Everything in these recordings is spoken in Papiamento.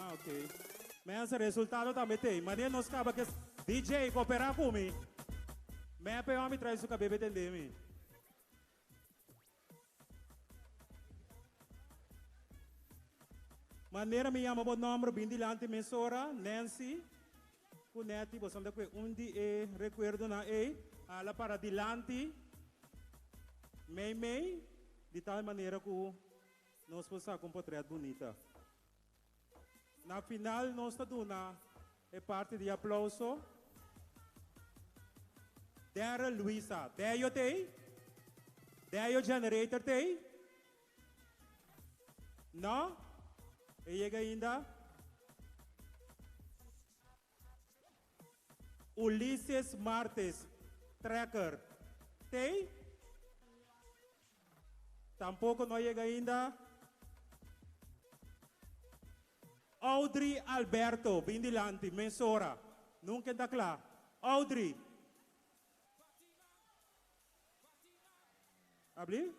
Ah, ok. Mensen, resultado tambe t'ei. Manera nos kaba ku DJ, koperá ku mi. Mep e homi trae su kabebe tende mi. Manera mi yama bo nomber bin dilanti mesora, Nancy ku Netty, boso ta kue un di e rekuerdonan ei. Hala para dilanti mei mei di tal manera ku nos por saka un potret bunita. Na final nos ta duna e parti di aplauso. Daryl Luisa, Deyo t'ei? Deyo Generator t'ei? No? E yega ainda? Ulises Martes, Trekker, t'ei? Tampoco no a yega ainda. Audrey Alberto, bin dilanti, mesora. Nunca ta cla. Audrey. Abli?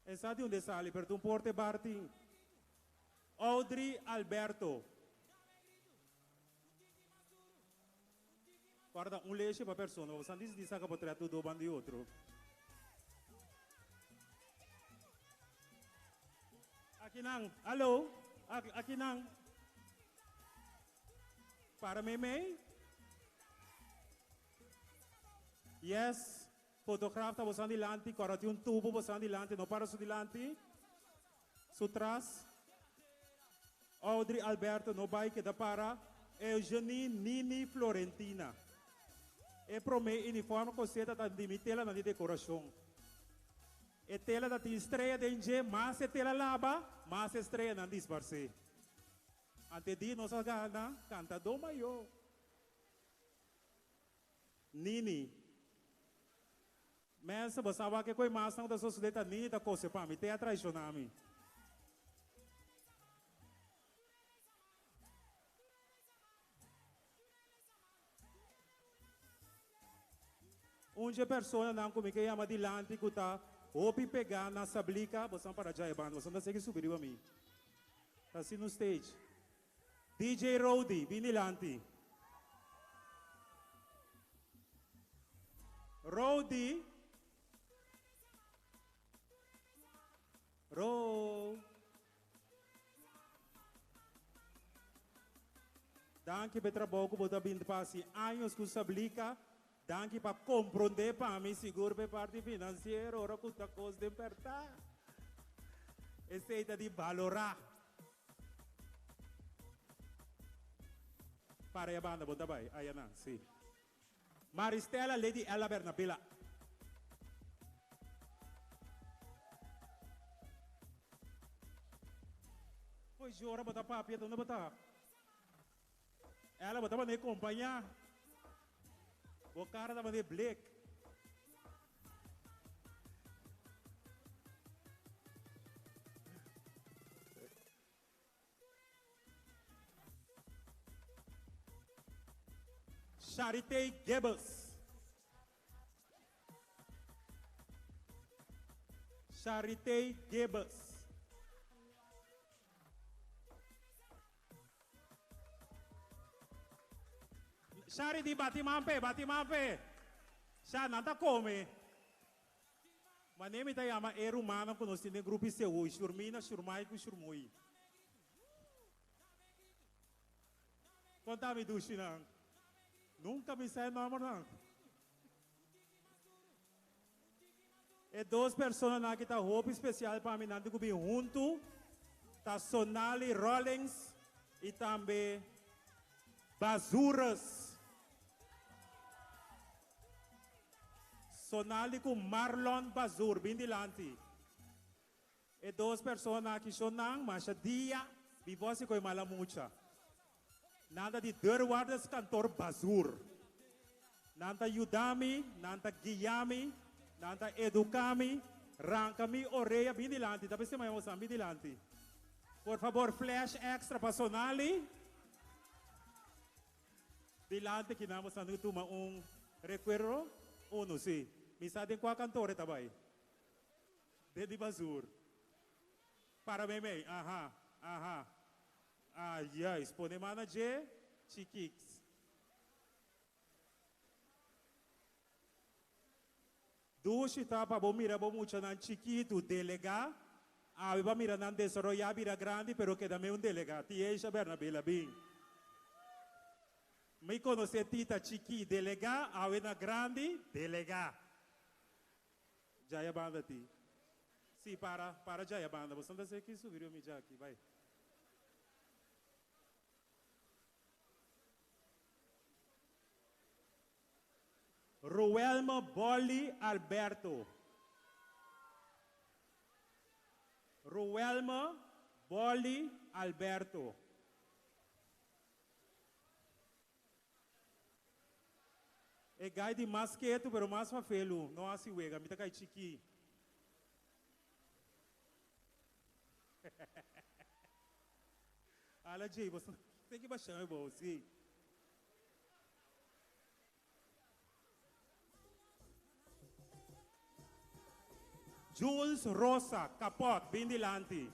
E sa di unda e sali, pero ta un porte bar tin. Audrey Alberto. Guarda un leshi pa persona, bo san disidí saka potret tur do ban di otro. Aki nan, alo, aki nan. Para meimei. Yes, fotograaf ta bosan dilanti, kòrda tin un tubo bosan dilanti, no para su dilanti, su tras. Audrey Alberto no bai keda para Eugenie Nini Florentina. E prome uniforme koseta ta di mi telanan di dekorashon. E tela ta tin strea den dje, mas e tela laba, mas e streanan disparsé. Ante di nos a gana kantadó mayó. Nini. Mensen, bo sa wak e koe masnan ku ta sosodé ta Nini ta kose pa mi, te a traishoná mi. Un dje personanan ku mi ke yama dilanti ku ta hopi pegá na Sablika, boso a para dja e banda, boso no ta sigui subi riba mi. Ta asina un stage. DJ Rody, bin dilanti. Rody. Ro. Danki pa e trabou ku bo ta bin pa hasi años ku Sablika. Danki pa komprondé pa mi sigur pa e parti finansiero ora ku ta kos den pèrtá. Esei ta di balorá. Para e banda bo ta bai ayanan, si. Maristela Lady Ella Bernabela. Pues yora bo ta papia donde bo ta? Ella bo ta manda e compaña. Bo cara ta manda e blik. Charité Gibbes. Charité Gibbes. Shari di bati man p'e, bati man p'e. Sha, nan ta come. Mane mi ta yama e rumannan ku nos tin den grupo Seú, Shurmina, Shurmai ku Shurmui. Konta mi dushinan. Nunka mi sa e nòmbernan. E dos personanan aki ta hopi spesial pa mi, nan tin ku bin huntu, ta Sonali Rollins i tambe Bazurus. Sonali ku Marlon Bazur, bin dilanti. E dos persona aki shon nan masha dia bibo si koe mala mucha. Nan ta di deurwaarderskantoor Bazur. Nan ta yuda mi, nan ta guia mi, nan ta educa mi, ranca mi orea bin dilanti, ta bisa maya bosan bin dilanti. Por fabor flash extra pa Sonali. Dilanti kinan bosan tin tuma un recuerdo, uno si. Mi sa den cua kantoor e ta bay. Den di Bazur. Para meimei, aha, aha. Ah, juist. Pone man na dje, chikiks. Dushi ta pa bo mira bo muchanan chikitu delegá. Awe bo a mira nan desaroyá bira grandi pero keda me un delegá. Tiesha Bernabela bin. Mi konosé Tita chikí delegá, awe na grandi delegá. Djaya banda ti. Sí, para, para djaya banda. Boso no ta seki subi riba mi djaki. Bai. Roelmo Bolly Alberto. Roelmo Bolly Alberto. E gai di mas ketu pero mas fafelu no hasi wega mi ta kai chikí. Ala Jay bo ten ki basha mi bo si. Jules Rosa Kapot bin dilanti.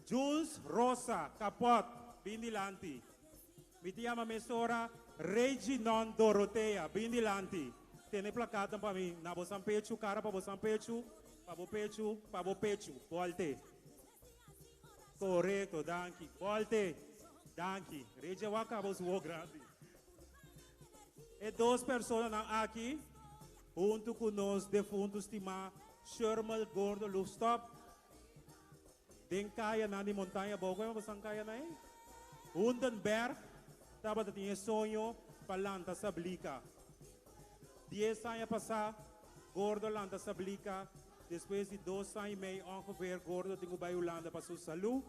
Jules Rosa Kapot bin dilanti. Mi ta yama mesora Reginon Dorothea bin dilanti. Tene plakatnan pa mi na bo san pechu kara pa bo san pechu pa bo pechu pa bo pechu bolte. Korekto danki bolte danki Regie wak kaba su wou grandi. E dos personanan aki, huntu ku nos defuntu stimá Shermel Gordo Loefstop, den kayanan di Montaña Abou, koe bo san kayanan ei? Hundenberg tabata tin e soño pa lanta Sablika. Dies aña pasá, Gordo a lanta Sablika, despues di dos aña i mei ongeveer Gordo tin ku bai Hulanda pa su salú.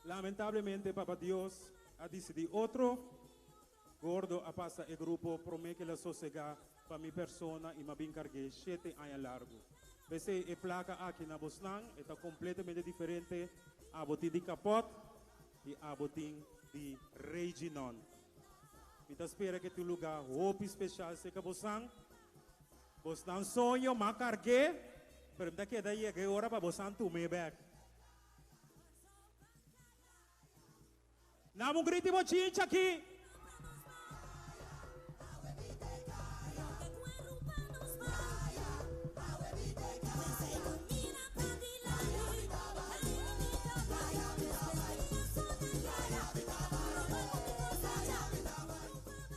Lamentablemente Papa Dios a dicidi otro, Gordo a pasa e grupo prome ke la sosega pa mi persona y m'a bin cargue shete aña largo. P'esey e placa aki na bosnan e ta completamente diferente, abo tin di Capot y abo tin di Reginon. Mi ta spera ke tin un lugar hopi special cerca bosnan. Bosnan soño m'a cargué, pero mi ta keda yega e ora pa bosnan tum'é bek. Nam un griti bochincha aki!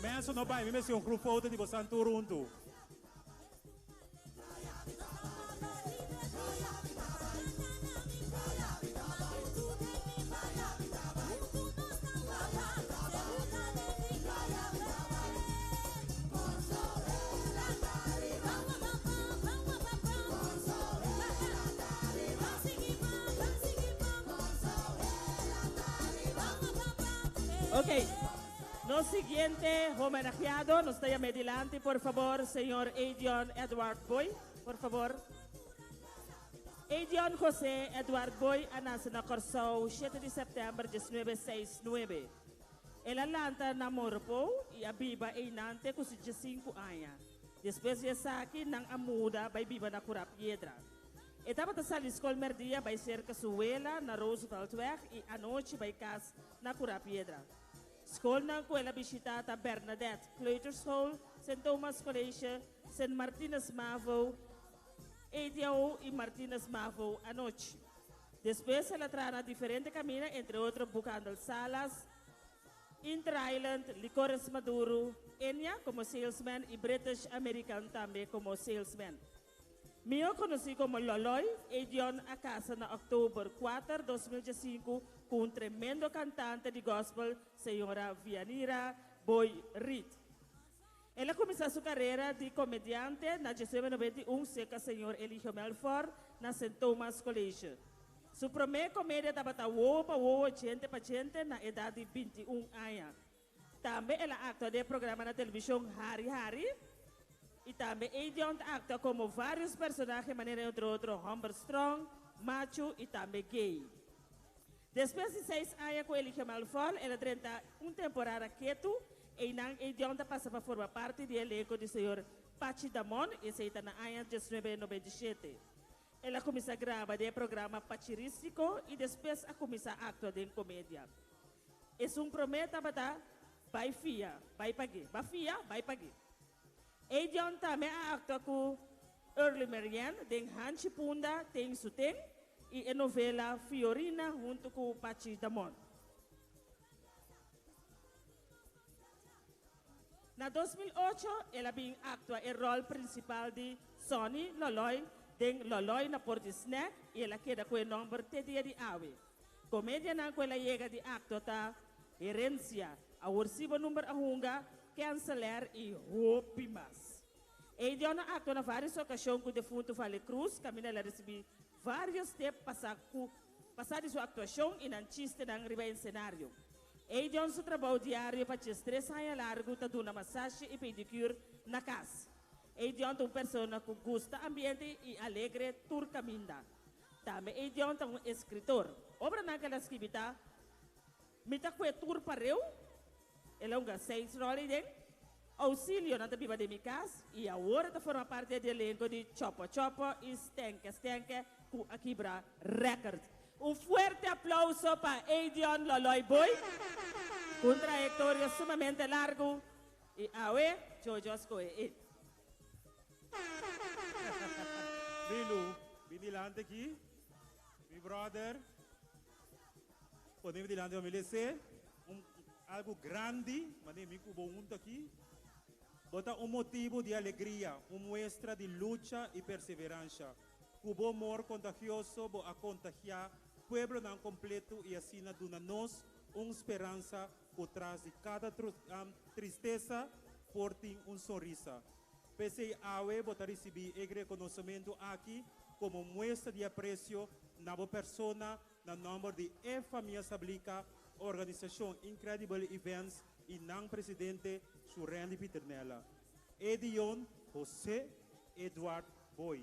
Menso no bai, mi mester un groep foto di bosan tur huntu. Ok, nos siguiente homenajeado nos ta yam'é dilanti por fabor señor Edion Edward Boy, por fabor. Edion José Edward Boy a nace na Kòrsou shete di sèptèmber diesnuebe seis nuebe. El a lanta na Moropo y a biba einan te ku su diesinku aña. Despues di esaki nan a muda bai biba na Kurá Piedra. E tabata sali skol mèrdia bai serka su wela na Rooseveltweg i anochi bai kas na Kurá Piedra. Skolnan ku el a bishitá ta Bernadette Kleuterschool, Sint Thomas College, Sint Martinus Mavo, ETO i Martinus Mavo anochi. Despues el a traha na diferente kaminda, entre otro Boekhandel Salas, Inter Island, Licores Maduro, Enya komo salesman i British American tambe komo salesman. Mihó konosí komo Loloy, Edion a kasa na òktober kuater, 2015 ku un tremendo kantante di gòspel, señora Vianira Boy Reed. El a kuminsá su karera di komediante na 1991 serka señor Eligio Melfor na Sint Thomas College. Su promé komedia tabata Wowo pa Wowo, Djente pa Djente na edat di 21 aña. Tambe el a aktua den e programa na televishon Hari Hari i tambe Edion ta aktua komo vários personahe manera entre otro Homber Strong, Machu i tambe Gay. Despues di seis aña ku Eligio Malfol el a drenta un temporada ketu. Einan Edion ta pasa pa forma parti di elenko di señor Pachi Damon, esei ta na aña 1997. El a kuminsá graba den e programa Pachirístiko i despues a kuminsá aktua den komedia. Esun promé tabata Bai fia, bai pag'é, Ba fia, bai pag'é. Edion tambe a aktua ku Early Marianne den Hanchi Punda Ten Su Ten i e novela Fiorina huntu ku Pachi Damon. Na 2008 el a bin aktua e ròl prinsipal di Sonny Loloi den Loloi na Por di Snack i el a keda ku e nòmber te dia di awe. Komedianan ku el a yega di aktua ta Herensia, Awor Si Bo Number A Hunga, Canceler i hopi mas. Edion a aktua na vários okashon ku defuntu Vale Cruz kaminda el a risibí vários tep pasá ku pasá di su aktuashon i nan chistenan riba ensenario. Edion su trabou diario pa 13 aña largu ta duna masashi i pedicure na kas. Edion ta un persona ku gusta ambiente i alegre tur kaminda. Tambe Edion ta un eskritor. Obranan ku el a skibi ta Mi ta kue tur pareu, el a hunga seis ròl ei den, Ousilio nan ta biba den mi kas i awor e ta forma parti di elenko di Chopo Chopo i Stenke Stenke ku a kibra rèkòrt. Un fuerte aplouso pa Edion Loloi Boy ku un trayektoria sumamente largu i awe Jojo a skohe e. Milu, bin dilanti aki, mi brother. Pone mi dilanti pa mi les'é un algu grandi, manera mi ku bo huntu aki. Bo ta un motibu di alegria, un muestra di lucha i perseveransha. Ku bo amor kontagioso bo a kontagiá pueblonan kompletu i asina duna nos un speransa ku tras di kada tristesa por tin un sonrisa. P'esei awe bo ta risibí e rekonosementu aki komo muestra di apresio na bo persona na nòmber di e famia Sablika, organisashon Incredible Events i nan presidente Shurendy Pieternella. Edion José Eduard Boy.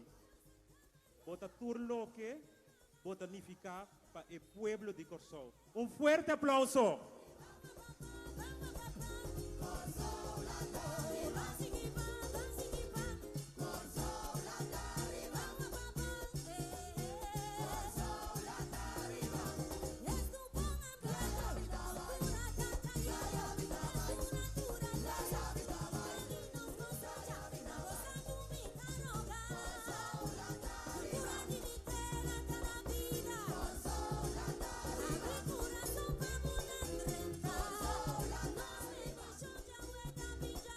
Bo ta tur loke bo ta nifiká pa e pueblo di Kòrsou. Un fuerte aplauso!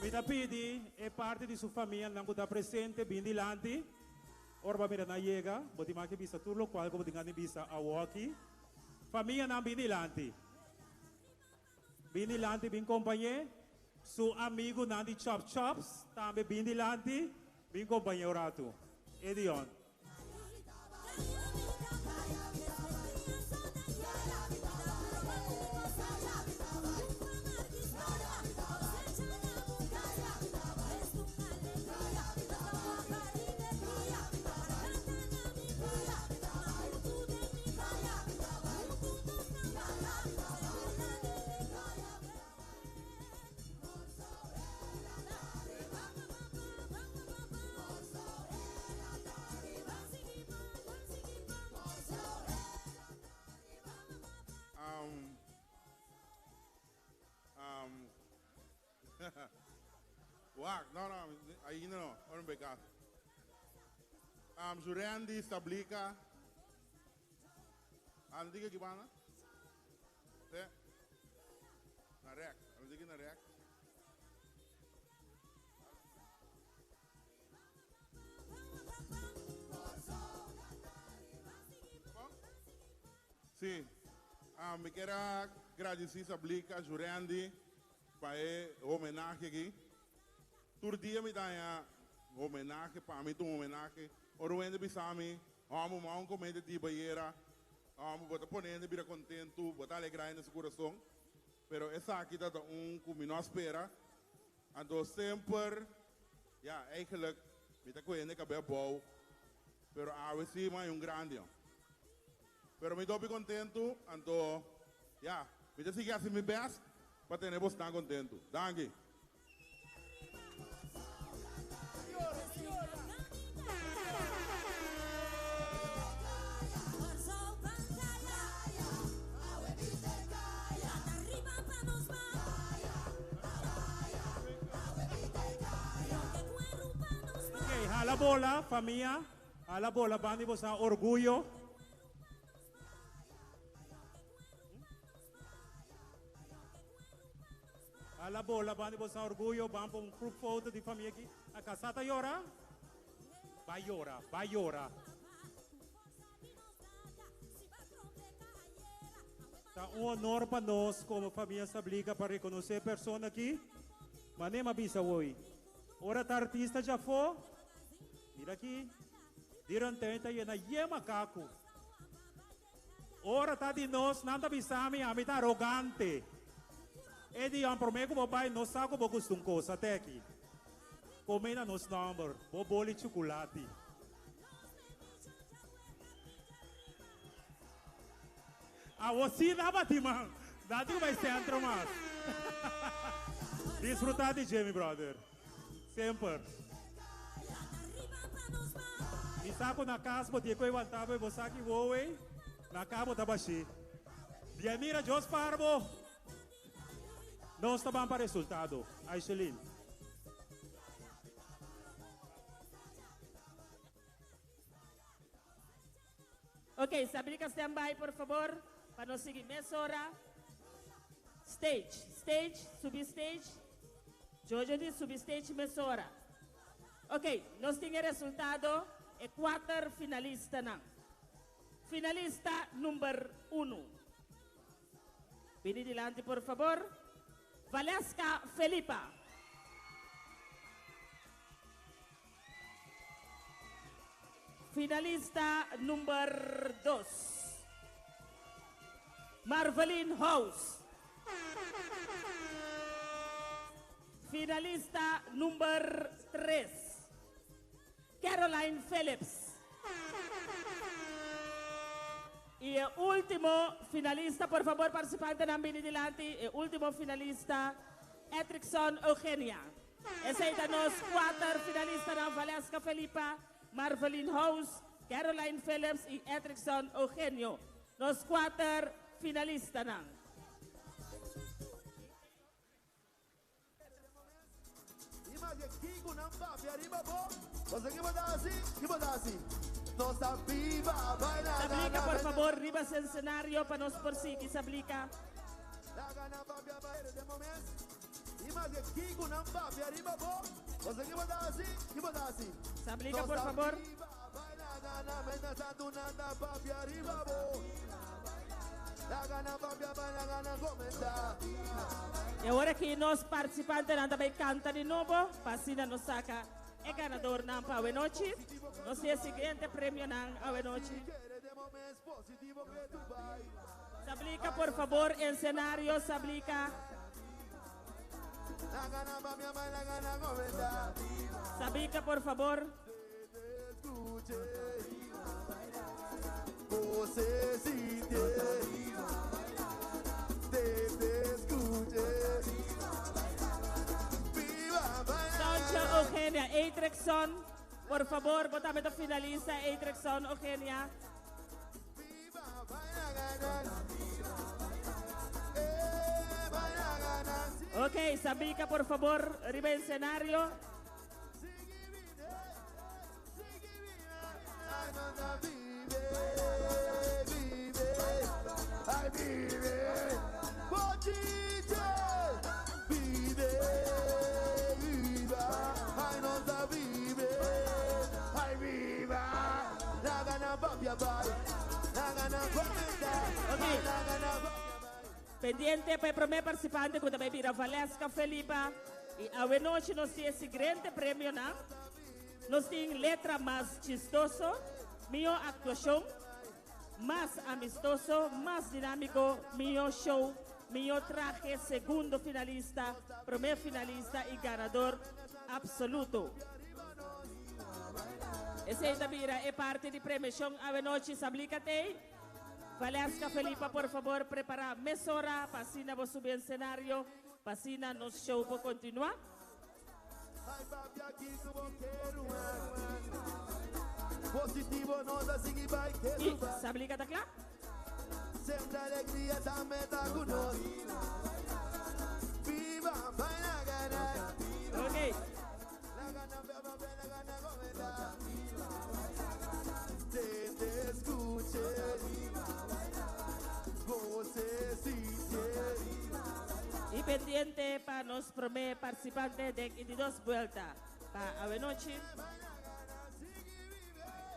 Mi ta pidi e parti di su famianan ku ta presente bin dilanti. Ora bo a mira nan yega, bo tin mas ke bisa tur lokual ku bo tin gana di bisa awoki. Famianan bin dilanti. Bin dilanti bin kompañ'é. Su amigunan di Chop Chops tambe bin dilanti bin kompañ'é un ratu. Edion. Um, um, Wak, no, no, ainda no, ora mi bai kas. Um, Jurendi Sablika. Anda diga ki banda? Te. Na rek. Anda diga na rek. Sí. Ah, mi kier a gradisí Sablika, Jurendi, pa e homenahe aki. Tur dia mi ta haña homenahe, pa mi ta un homenahe. Ora un hende bisa mi, Hòmber, mi a un komente di bayera. Hòmber, bo ta pone hende bira kontentu, bo ta alegrá hende su kurason. Pero esaki ta ta un ku mi no a spera. Anto semper, ya, eigenlijk mi ta ku hende kab'é abou, pero awe sí mi a haña un grandi. Pero mi ta hopi kontentu, anto, ya, mi ta sigui hasi mi bèst. pa tene bosnan kontentu. Danki. Ok, hala bola, famia. Hala bola, bandi bosa orguyo. Hala bola, bandi bosa orguyo. Ban pa un group foto di famia aki. A casa ta yora? Ba yora, ba yora. Ta un honor pa nos como famia Sablika pa reconoce e persona aki. Mane m'a bisa hoy. Ora ta artista djafó, mira aki, Dierentuin ta yena ye macaco. Ora ta di nos, nan ta bisa mi, ami ta arogante. E di, Jan, prome cu bo bay, nos sa cu bo gusta un cos, ate aki. Come na nos nomber, bo boli chuculati. Awo si na bati man. Dati cu bay centro mas. Disfruta di dje, mi brother. Semper. Mi sa cu na cas bo tin cu e wanta bo y bo sa ki wowo ey na ca bo ta bashi. Dianira Dios par bo. Nos ta ban pa resultado. Aishelin. Ok, Sabrika stand by por favor, pa nos sigui mesora. Stage, stage, subi stage. Jojo di subi stage mesora. Ok, nos tin e resultado, e kuater finalistanan. Finalista number uno. Bini dilanti por favor. Valeska Felipa. Finalista number dos, Marveline House. Finalista number tres, Caroline Phillips. Y e ultimo finalista, por favor participantenan bini dilanti, e ultimo finalista, Etrickson Eugenia. Esei ta nos kuater finalistanan, Valeska Felipa, Marveline House, Caroline Phillips y Etrickson Eugenio. Nos kuater finalistanan. Sablika por fabor riba sensenario pa nos por sigui Sablika. Sablika por fabor. E ora aki nos participantenan ta bay canta di nobo pa asina nos saca e ganadornan pa awenochi. Nos tin e siguiente premionan awenochi. Sablika por fabor ensenario Sablika. Sablika por fabor. Sancho Eugenia Eitrekson por fabor bo tambe ta finalista Eitrekson Eugenia. Ok, Sabika, por favor, riba escenario. Ok. Pendiente pa e prome participante cu ta bay bira Valeska Felipa. Y awe nochi nos tin e sigrente premionan. Nos tin letra mas chistoso, miho actuacion, mas amistoso, mas dinamico, miho show, miho traje, segundo finalista, prome finalista y ganador absoluto. Esey ta bira e parti di premiacion awenochi. Sablika tey. Valeska Felipa por favor prepara mesora pa asina bo subi ensenario. Pa asina nos show por continua. Y Sablika ta cla? Ok. Y pendiente pa nos prome participante den e di dos buelta pa awenochi.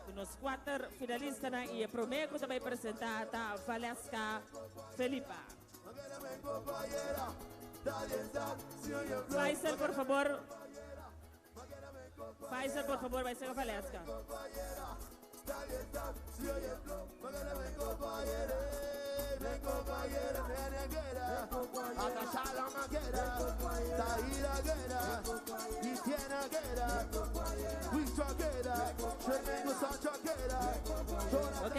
Cu nos cuater finalistanan y e prome cu ta bay presenta ta Valeska Felipa. Faisal por favor. Faisal por favor bay sega Valeska. Ok.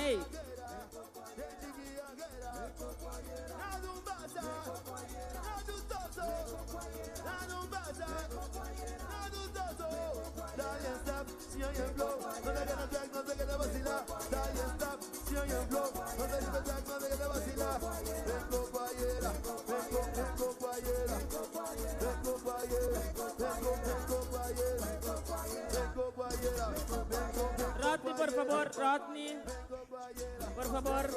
Rodney, por favor, Rodney. Por favor.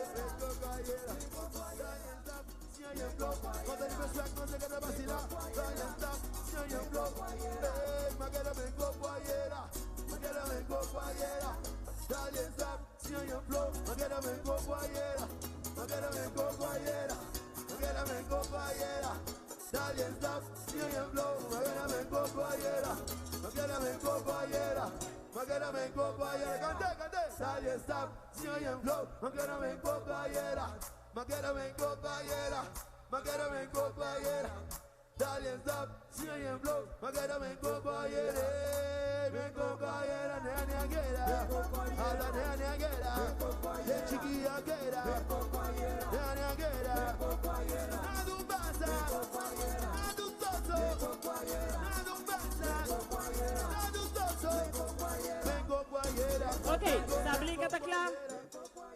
Ok, Sablika ta kla.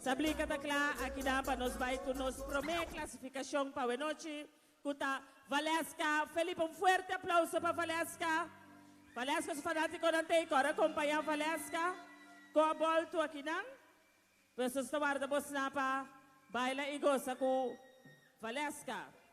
Sablika ta kla akinan pa nos bai ku nos promé klasifikashon pa awenochi ku ta Valeska Felipe. Un fuerte aplauso pa Valeska. Valeska su fanátikonan ta ei kòrda kompañá Valeska ku a bòltu akinan. Pues nos ta warda bosnan pa baila i gosa ku Valeska.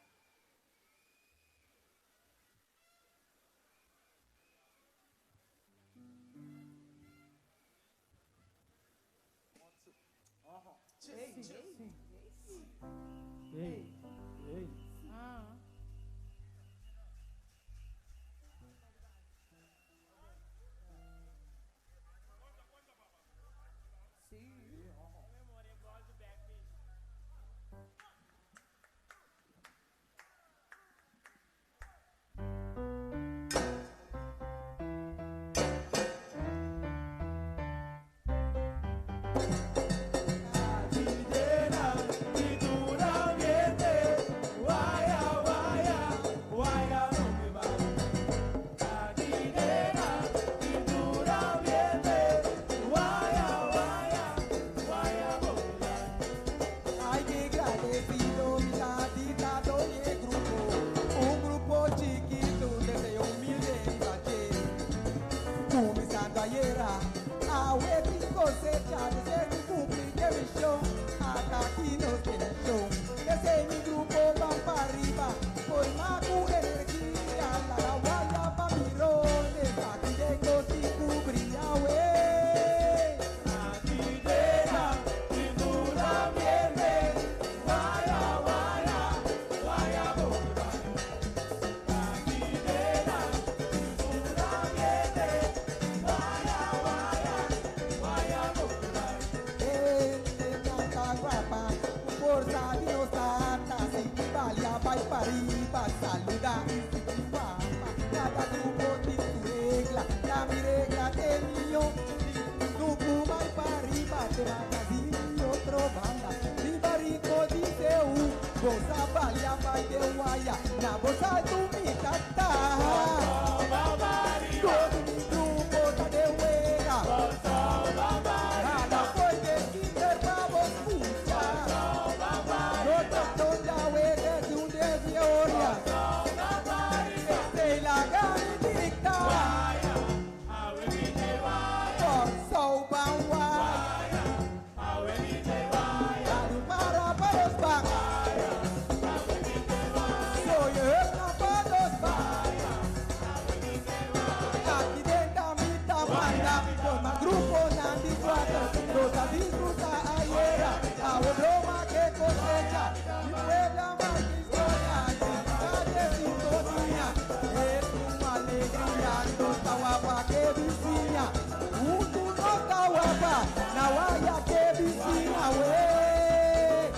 Na bo saltu mi ta taha. Todo mi grupo ta den wega. Hala fo'i den speaker pa bo skucha. No ta tonda wega di un desvioria. Esei laga mi dikta. Kòrsou ban waya. Lalu para pa nos ban. Soy heup na pa nos ban. Aki den ta mi ta manda. Forma gruponan di kuater. Nos a disfrutá ayera. Awe broma ke kosecha. Mi puebla marka historia. Disfrutá di e sintonia. Es un alegria. Nos ta wapa ke bisiña. Huntu nos ta wapa. Na waya ke bisiña wee.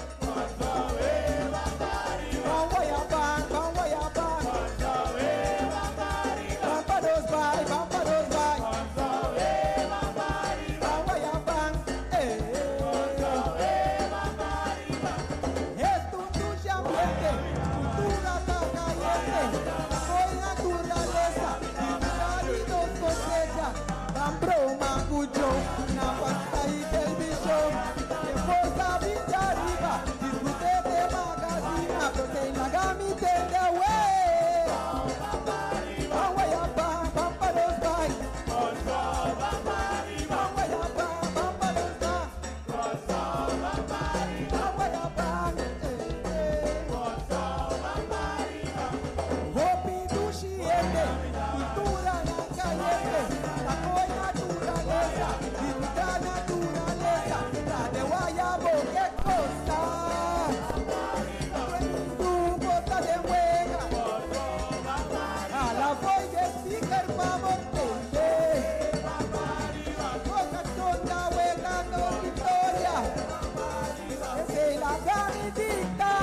Ban waya ban, ban waya ban. Ban pa nos bai, ban pa nos bai. Ban waya ban, eh. Es un dushi ambiente, kultura ta kayente. Fo'i naturalesa, disfrutá di nos kosecha. Ban broma ku Joe, na pantaya i televishon. E forsa bin djariba, disfrut'é den magazina. P'esei laga mi tende wee. Ban waya ban, ban pa nos bai. Ban waya ban, ban pa nos ban. Ban waya ban, eh, eh. Hopi dushi hende, kultura na kayente. Ta ko'i naturalesa, disfrutá naturalesa. Ta den waya bo ke kosa. Grupo ta den wega. Hala fo'i den speaker pa bo tende. Boka tonda wega nos viktoria. Esei laga mi dikta.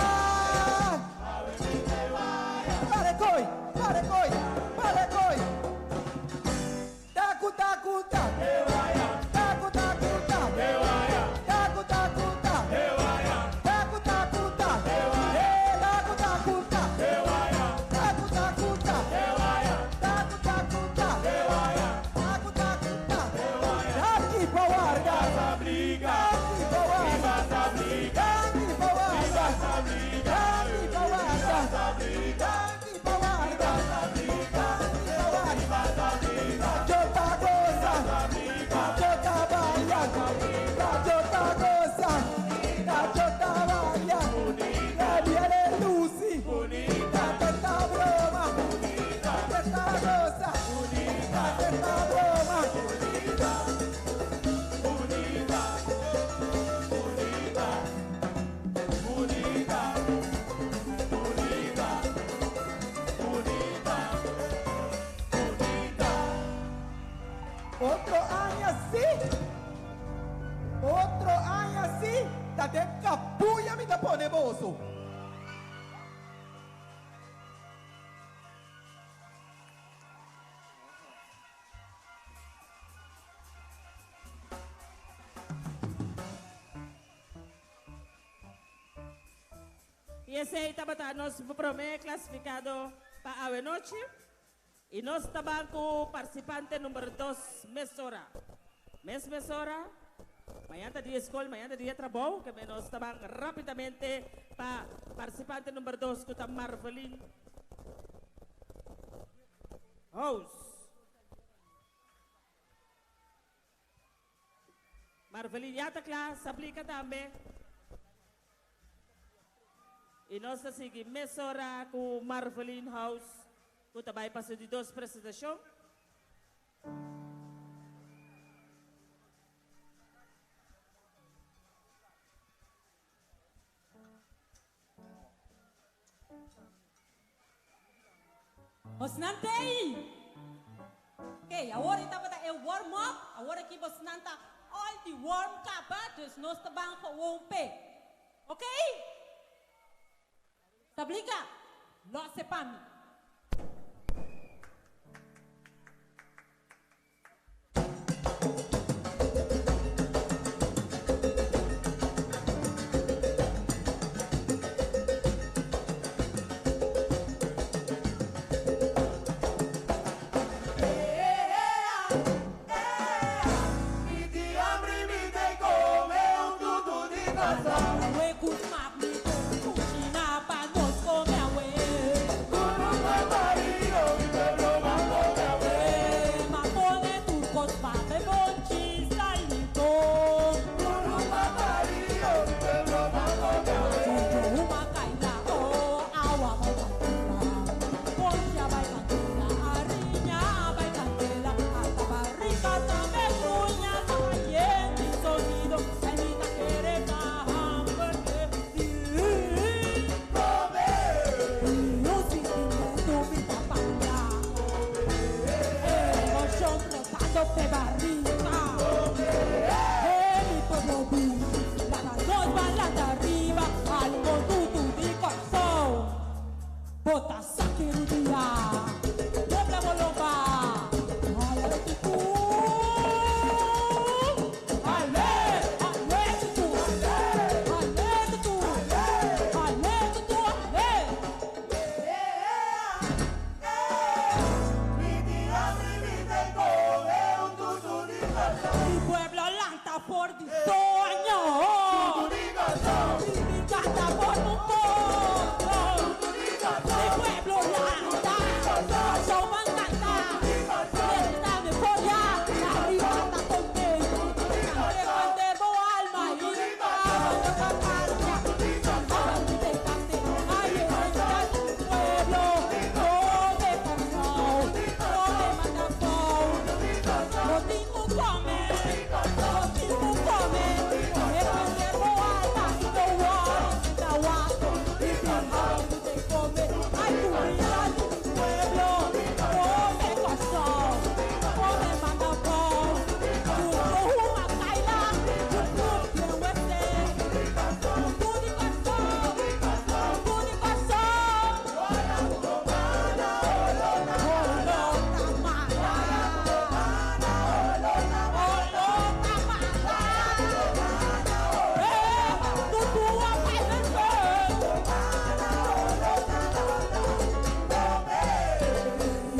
Pare koi, pare koi, pare koi. Taku taku ta. Taku taku ta. Taku taku ta. Taku taku ta. Eh, taku taku ta. Taku taku ta. Taku taku ta. Taku taku ta. Danki pa warda. Danki pa warda. Danki pa warda. Danki pa warda. Danki pa warda. Danki pa warda. Cacho ta gosa. Cacho ta baila. Cacho ta gosa. Cacho ta baila. La viene Lucy. Cacho ta broma. Cacho ta gosa. Cacho ta broma. Otro aña sí. Otro aña sí. Ta den kapuya mi ta pone boso. I esei tabata nos promé klasifikado pa awenochi. I nos ta ban ku partisipante number dos mesora. Mes mesora, mañan ta dia skol, mañan ta dia trabou, ke nos ta ban rápidamente pa partisipante number dos ku ta Marvelin House. Marvelin ya ta kla, Sablika tambe. I nos ta sigui mesora ku Marvelin House ku ta bai pa su di dos presentashon. Bosnan t'ei! Ok, awor e tabata e warm up, awor aki bosnan ta all di warm kaba, dus nos ta ban gewoon p'e. Ok? Tablika, los e pa mi. di soño. Canta por un pueblo. Mi pueblo lanta. Kòrsou ban kanta. Levantame por ya. Arriba ta kontentu. Levante bo alma i patria. Pueblo, come Kòrsou, come manda pou. No tin ku kome, no tin ku kome. Levante bo alma i no worry, ta wak. Come, ay kuminda di pueblo, come Kòrsou, come manda pou. Huma kaila, wese. Tutu di Kòrsou, tutu di Kòrsou. Olo ta mata. Olo ta mata. Eh, tutu a bai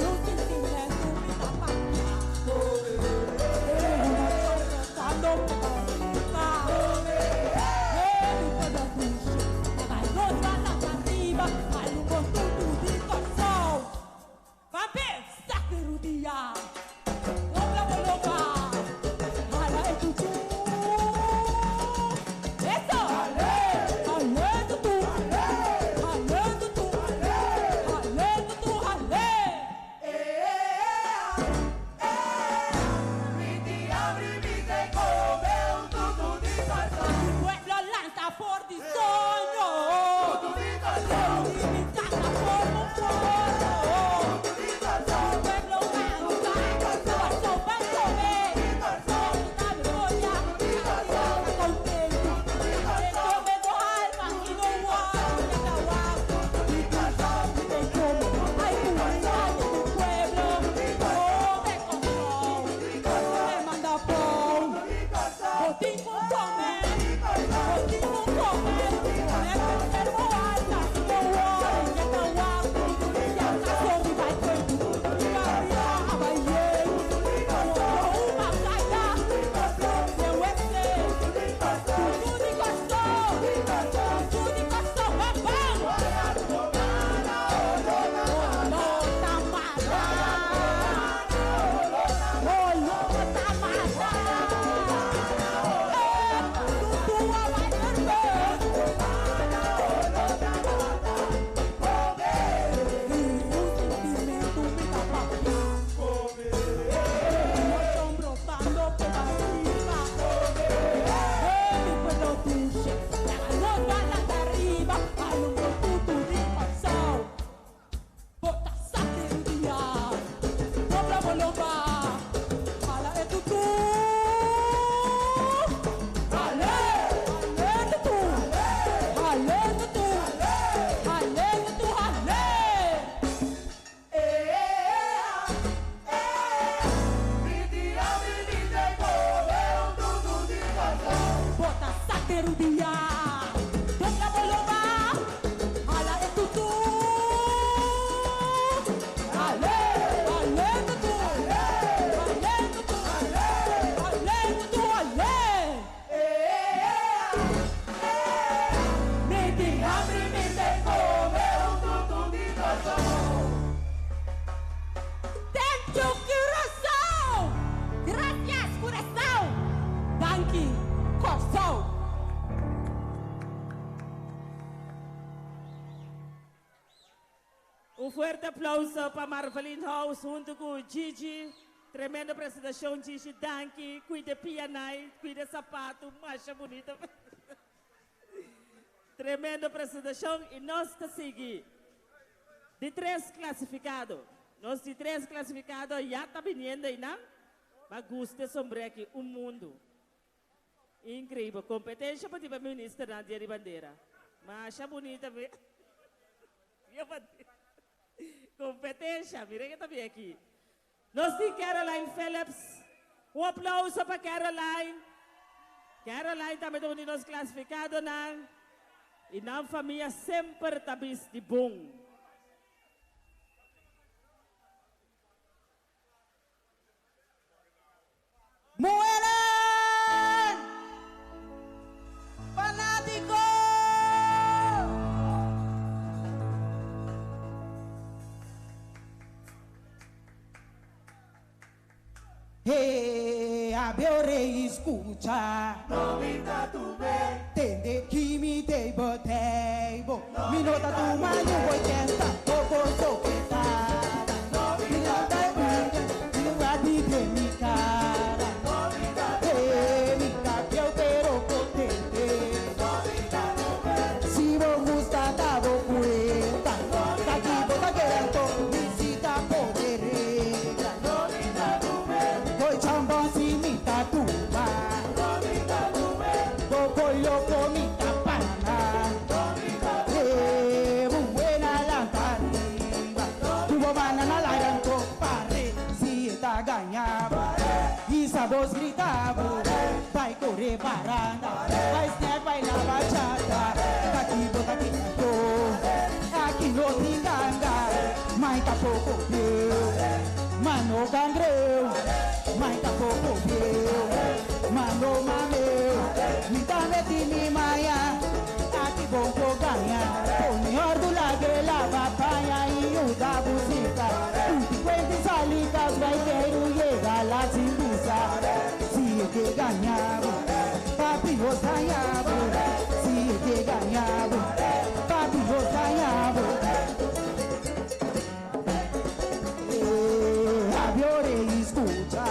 Un sentimento mi ta papia. Brotando Eh, mi pueblo dushi. Vai nos banda arriba, alumbro tutu di Kòrsou. Papi, saca rudia. Dobla bolomba. Hala e tutu. Eso. Ale tutu. Ale tutu. Ale tutu. Ale. Mi pueblo lansa for di soño. Mi canta por un pueblo. Mi pueblo canta. Kòrsou ban kome. Come bo alma i no worry, Ay, kuminda di mi pueblo. Come Kòrsou. Come manda pou. Bo tin ku kome. Bo tin ku kome. Levante bo alma i no worry, Uma kaila. Wese. Tutu di Kòrsou. Tutu di Kòrsou. Bam, bam. Olo ta mata. Olo ta mata. Eh, tutu a bai ferbe. Un sentimento mi ta papia. Emoción brotando por arriba. Eh, mi pueblo dushi. Nos balas arriba. Alumbro tutu di Kòrsou. Bota saque dia. Dobla bolomba. Hala e tutu. Ale. Ale tutu. Ale tutu. Ale tutu. Ale. Bota saque dia. Dobla bolomba. Hala e tutu. Ale. Ale tutu. Ale tutu. Ale tutu. Ale. Mi tin hamber, mi ke kome un tutu di Kòrsou. Thank you, Curaçao! Gracias, Curaçao! Danki, Kòrsou! Un fuerte aplouso pa Marvelin House huntu ku Gigi. Tremendo presentashon, Gigi. Danki. Kuida pianai, kuida sapatu, masha bunita. Tremendo presentashon i nos ta sigui. Di tres klasifikado. Nos di tres klasifikado ya ta biniendo einan. Ma gusta sombré aki, un mundu. Inkreibel. Kompetensia pa tiba minister na dia di bandera. Masha bunita. Dia bandera. Kompetensia. Mira ku ta bin aki. Nos tin Caroline Phillips. Un aplouso pa Caroline. Caroline tambe ta un di nos klasifikadonan. I nan famia semper ta bisti bon. Muheren! Hey, abre escucha. No mita tu be. Tende kimi table table. Mi nota tu manu voy kenta poco soquetada. No mita tu be. Mi mi cara. No mita tu be. Mi tapio pero potente. No mita tu be. Si vos gusta davo cuenta. Taki bota quedanto mi cita poder. No mita tu be. Voy chambón si mi tatuba. Poco loco mi tapana. Buena lantarriba. Tuvo banana la gran compadre. Si está ganhava. E essa voz gritava. Vai correr paranda. Vai snack, vai la bachata. Aqui bota aqui cantou. Aqui no tinganga. Mas tá pouco viu. Mano cangreu. Mas tá pouco viu. Mano mameu. Mi tameti mi maya. Aqui bom po ganha. Pone ordula que lava paia e o da buzica. Tutti quanti salicas vai ter o llega la simbusa. Si é que ganhava, papi nos ganhava. Si é que ganhava, papi nos ganhava. Abre escucha.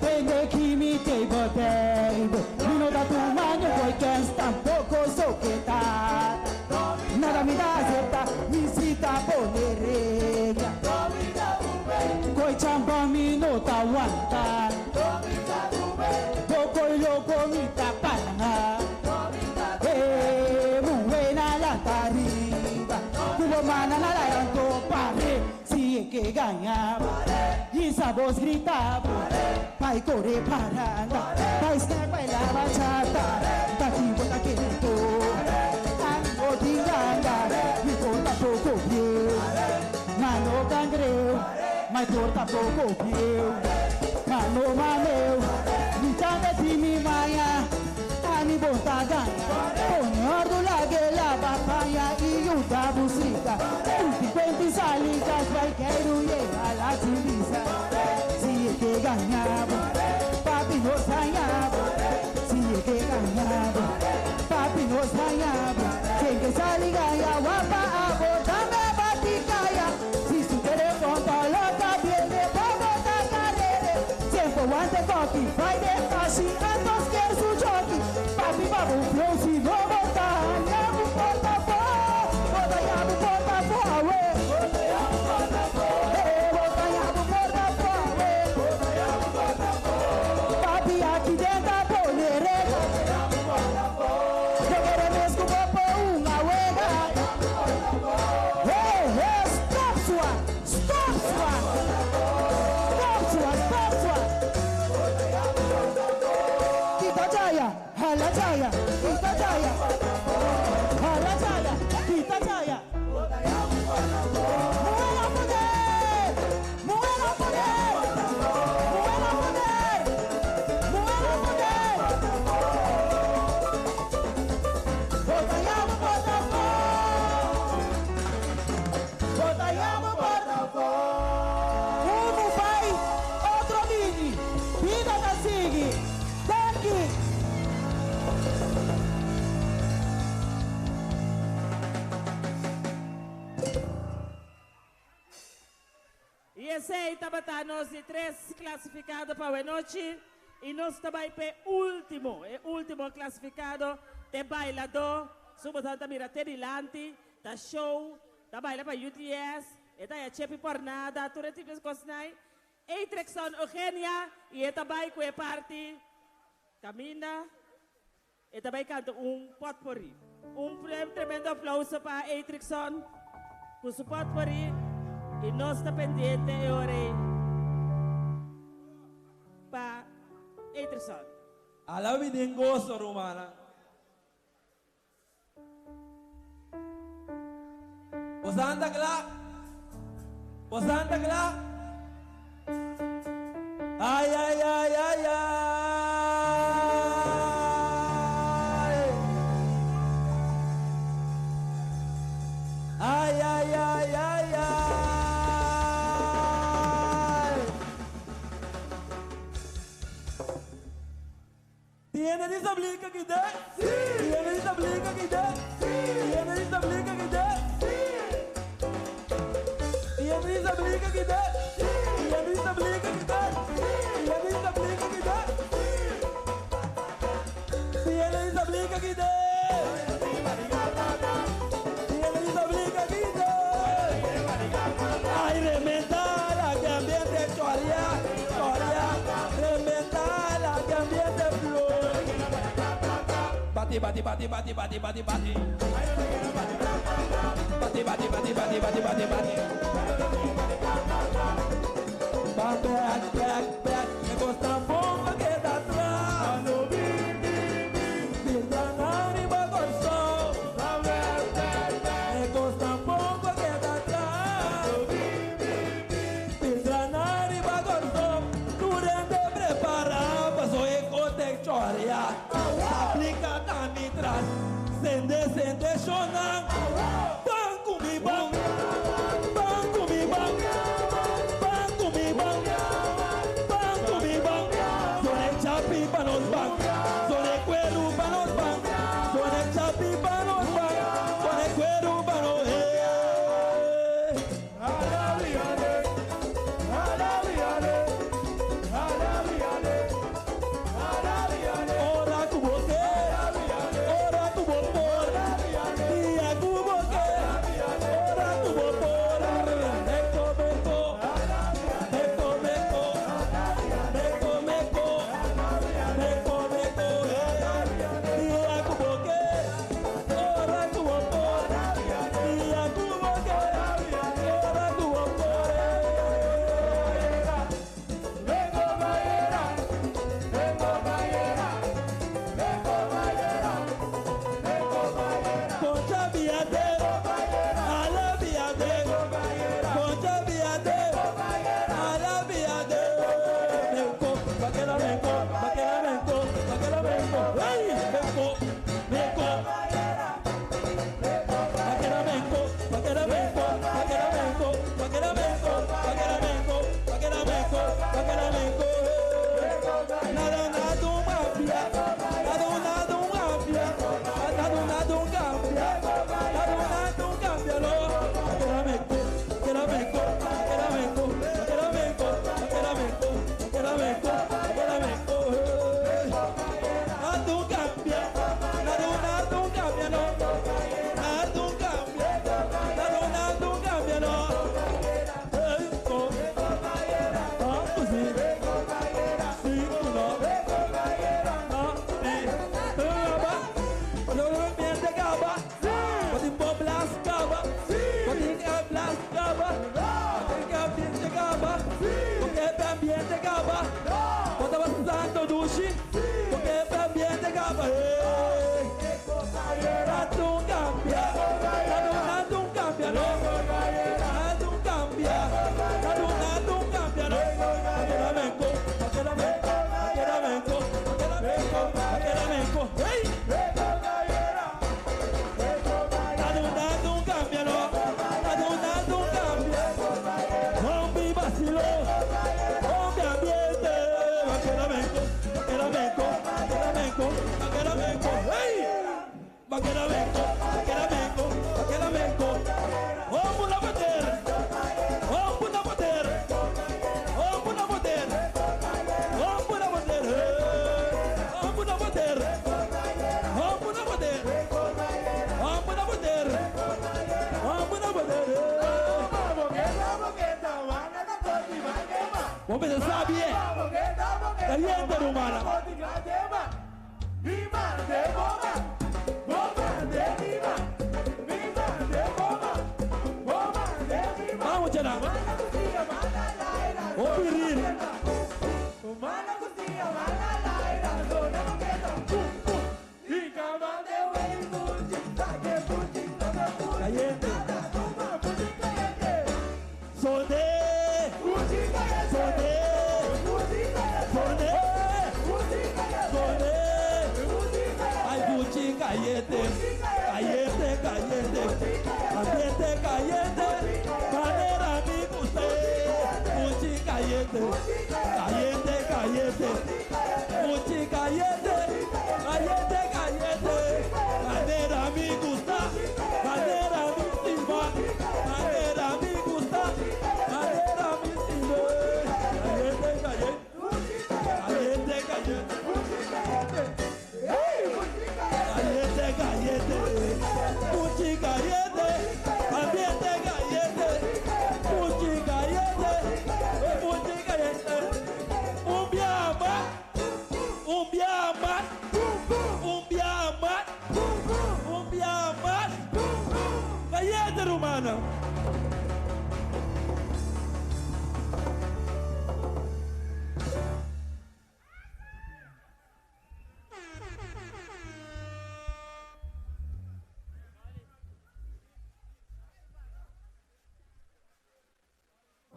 Tende kimi table table. Mi no da tu mano voy que tampoco soqueta. Nada me da acepta, mi cita pone regla. Coi chamba mi no ta aguanta. Poco y loco mi tapana. Buena la arriba. Cubo mana la la pare. Si es que ganhava. E essa voz gritava. Vai correr paranda. Vai snack, vai la bachata. Tá aqui, bota aqui dentro. Ando tinganga. Mi porta pouco viu. Mano cangreu. Mas torta pouco viu. Mano mameu. Mi tanda ti mi maia. Ani bota ganha. Pone ordula que la papaya e o da buzica. Tutti quanti salicas vai quero llegar la civisa. Si é que ganhava, papi nos ganhava. Si é que ganhava, papi nos ganhava. Quem que sali ganha, guapa a botame baticaya. Si su teléfono loca viene pa botar carrere. Siempre guante coqui, vai de casi antes que su jockey. Papi babu flow si no bota, ya bu porta fo, bota ya bu porta fo, awe. Eh, bota ya bu porta fo, awe. Papi aqui dentro pone rega. Yo quiero mesmo popo uma huega. Hey, hey, stop sua, stop sua. Stop sua, stop sua. Kita jaya, hala jaya, kita jaya. Hala jaya, kita jaya. Muela poder, muela poder, muela poder, muela poder. Botayamo porta-voz, botayamo porta-voz. Um vai, outro mini, vida da sigue. Thank you. E esey tabata nos di tres clasificado pa awe nochi. Y nos tambe pa ultimo, e ultimo clasificado, ta bailado, subo tanta mira te dilanti, ta show, ta baila pa UTS, e ta ya chepi por nada, tur e tipo cosnai. Eitrexon Eugenia, y e ta bay cu e party, caminda, e ta bay canta un potpourri. Un tremendo aplauso pa Eitrexon, cu su potpourri, y nos ta pendiente e ora pa Eitrexon. Ala mi den gozo, rumana. Bosanda kla? Bosanda kla? Ay, ay, ay, ay, ay. Ay, ay, ay, ay, ay. Tiene di sablika kide? Si. Tiene di sablika kide? Si. Tiene di sablika kide? Si. Tiene di sablika kide? Si. Tiene di sablika kide? Si. Tiene di sablika kide? Si. Tiene di sablika kide? Tiene di sablika kide? Ay, rementala, que ambiente chorea, chorea, rementala, que ambiente flor. Bati, bati, bati, bati, bati, bati, bati. Bati, bati, bati, bati, bati, bati, bati. Back, back, back, back, me gusta bomba que da atrás. Pinta corazón. Me gusta bomba que da atrás. Pinta riba corazón. Durante prepara, paso e cote choria. Aplica tras. Sende, sende, shona. Bang, mi bang. Bang, mi bang. Bang, mi bang. Bang, mi bang. Sone chapi pa nos bang. Sone cuero pa nos bang. Sone chapi pa nos bang. Sone cuero pa nos eh. Ora ku boke, ora ku bopor, dia ku boke, ora ku bopor. Meko meko, meko meko, meko meko, meko meko. Dia ku boke, ora ku bopor, dia ku boke, ora ku bopor. Concha viade, ala viade, concha viade, ala viade. Menco, vaquera menco, vaquera menco, vaquera menco, ay, menco, menco. Vaquera menco, vaquera menco, vaquera menco, vaquera menco, vaquera menco, vaquera menco, vaquera menco. Nada, nada, um mafia, nada, nada, um mafia, nada, nada, um cambia, nada, nada, um cambia, no. Vaquera menco, vaquera menco, vaquera menco, vaquera menco, vaquera menco, vaquera menco, vaquera menco. Nada, um cambia, nada, nada, um cambia, no. Nada, um cambia, nada, nada, um cambia, no. Menco, ah, sim. Cinco, nove, Hey! Nada, cambia, no. Nada, cambia. Hombre vaciló, hombre ambiente. Vaquera menco, vaquera menco, vaquera menco, vaquera menco. ¡Hey! Vaquera menco, vaquera menco, vaquera menco. Vamos na poder, vamos na poder, vamos na poder, vamos na poder, vamos na poder, vamos na poder, vamos na poder, vamos na poder. Vamos ver, sabe? Caliente, rumana. Vamos, Chana. Vamos, rir. Caliente. Sone. Sone. Sone. Sone. Ay, Gucci, caliente. Caliente, caliente. Ambiente caliente. Manera mi guste. Gucci, caliente. Caliente, caliente. Gucci, caliente.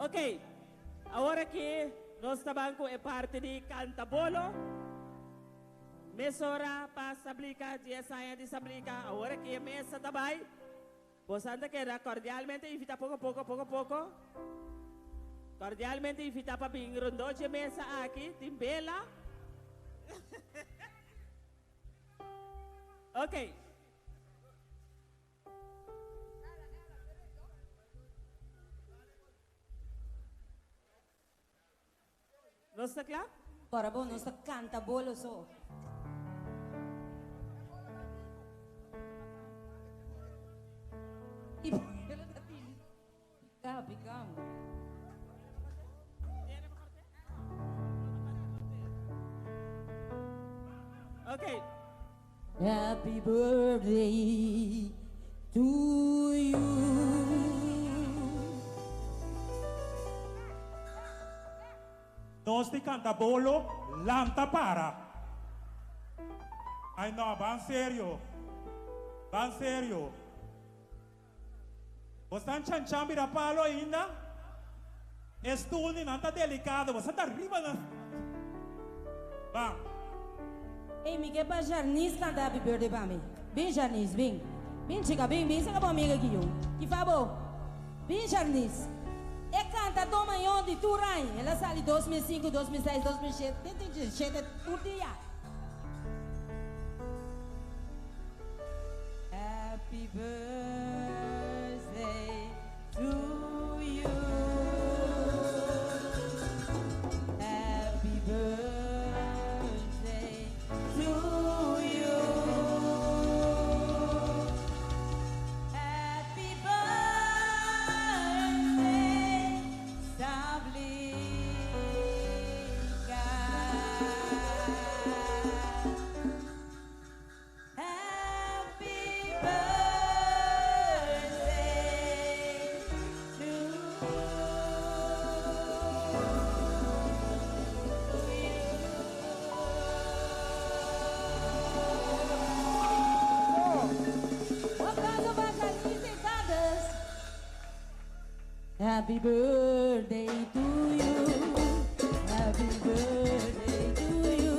Ok, awor aki nos ta ban ku e parti di kanta bolo. Mesora pa Sablika, 10 aña di Sablika, awor aki e mesa ta bai. Boso ta keda kordialmente invitá poko poko, poko poko. Kordialmente invitá pa bin rondó dje mesa aki, tin bela. Ok. Nos ta kla? Ora bon, nos ta kanta bolo so. I bolo ta tin pika, pika. Ok. Happy birthday to you. Nos di kanta bolo, lanta para. Ai no, ban serio. Ban serio. Bo stan chanchan bira palo ainda? E stoel ni nan ta delicado, bo sa ta riba nan. Ban. Ey, mi ke pa Jarnice canta happy birthday pa mi. Bin Jarnice, bin. Bin chica, bin, bin saca bo amiga aki yo. Ki fa bo? Bin Jarnice. E canta to mayon di tur aña. El a sali 2005, 2006, 2007, tin tin shete tur dia. Happy birthday to you. Happy birthday to you. Happy birthday, Sablika. Happy birthday to you. Un aplauso pa Janice y Tadas. Happy birthday to you. Happy birthday to you.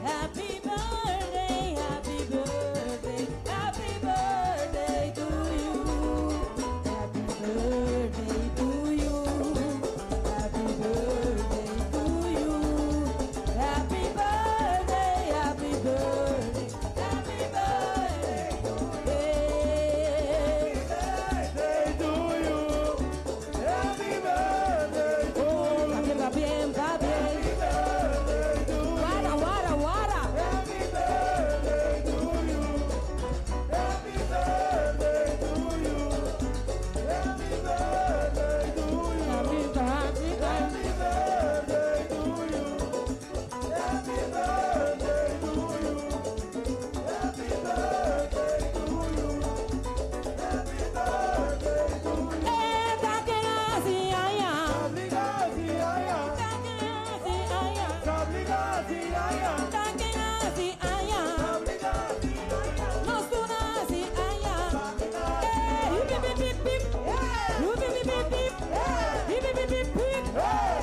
Happy birthday, happy birthday, happy birthday to you. Happy birthday to you. Happy birthday to you. Happy birthday, happy birthday, happy birthday to you. Birthday to you. Happy birthday to you. Va bien, va bien. Wara, wara, wara. Happy birthday to you. Happy birthday to you. Happy birthday to you. Happy birthday. Happy birthday to you. Happy birthday to you. Happy birthday to you. Happy birthday to you. Eh, ta ke asi aya. Obligasi aya. Ta ke asi aya. Obligasi aya. Ta ke asi aya. Obligasi aya. Nos tu nasi aya. Eh, hip hip hip hip hip. Hip hip hip hip hip. Hip hip hip hip hip.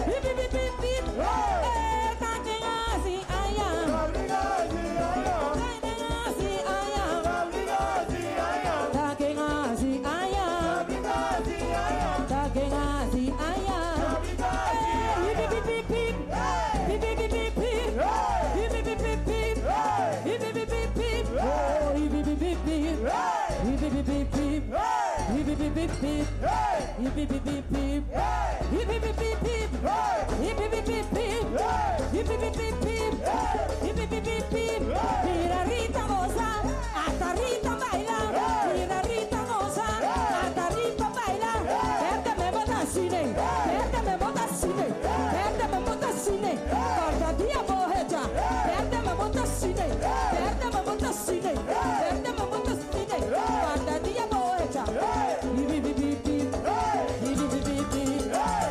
Hip hip hip hip hip. Eh, ta ke asi aya. Obligasi aya. Ta ke asi aya. Obligasi aya. Ta ke asi aya. Obligasi aya. Ta ke asi aya. Obligasi Hip hip hip hip hip. Hip hip hip hip hip. Hip hip hip hip hip. Hip hip hip hip hip. Oh, hip hip hip hip hip. Hip hip hip hip hip. Hip hip hip hip hip. Hip hip hip hip hip. Hip hip hip hip hip. Hip hip hip hip hip. Hip hip hip hip hip. Hip hip hip hip hip. Mira Rita goza, hasta Rita baila. Mira Rita goza, hasta Rita baila. Verde me bota cine, verde me bota cine, verde me bota cine. Cada dia borreja, verde me bota cine, verde me bota cine, verde me bota cine. Cada dia borreja. Hip hip hip hip. Hip hip hip hip.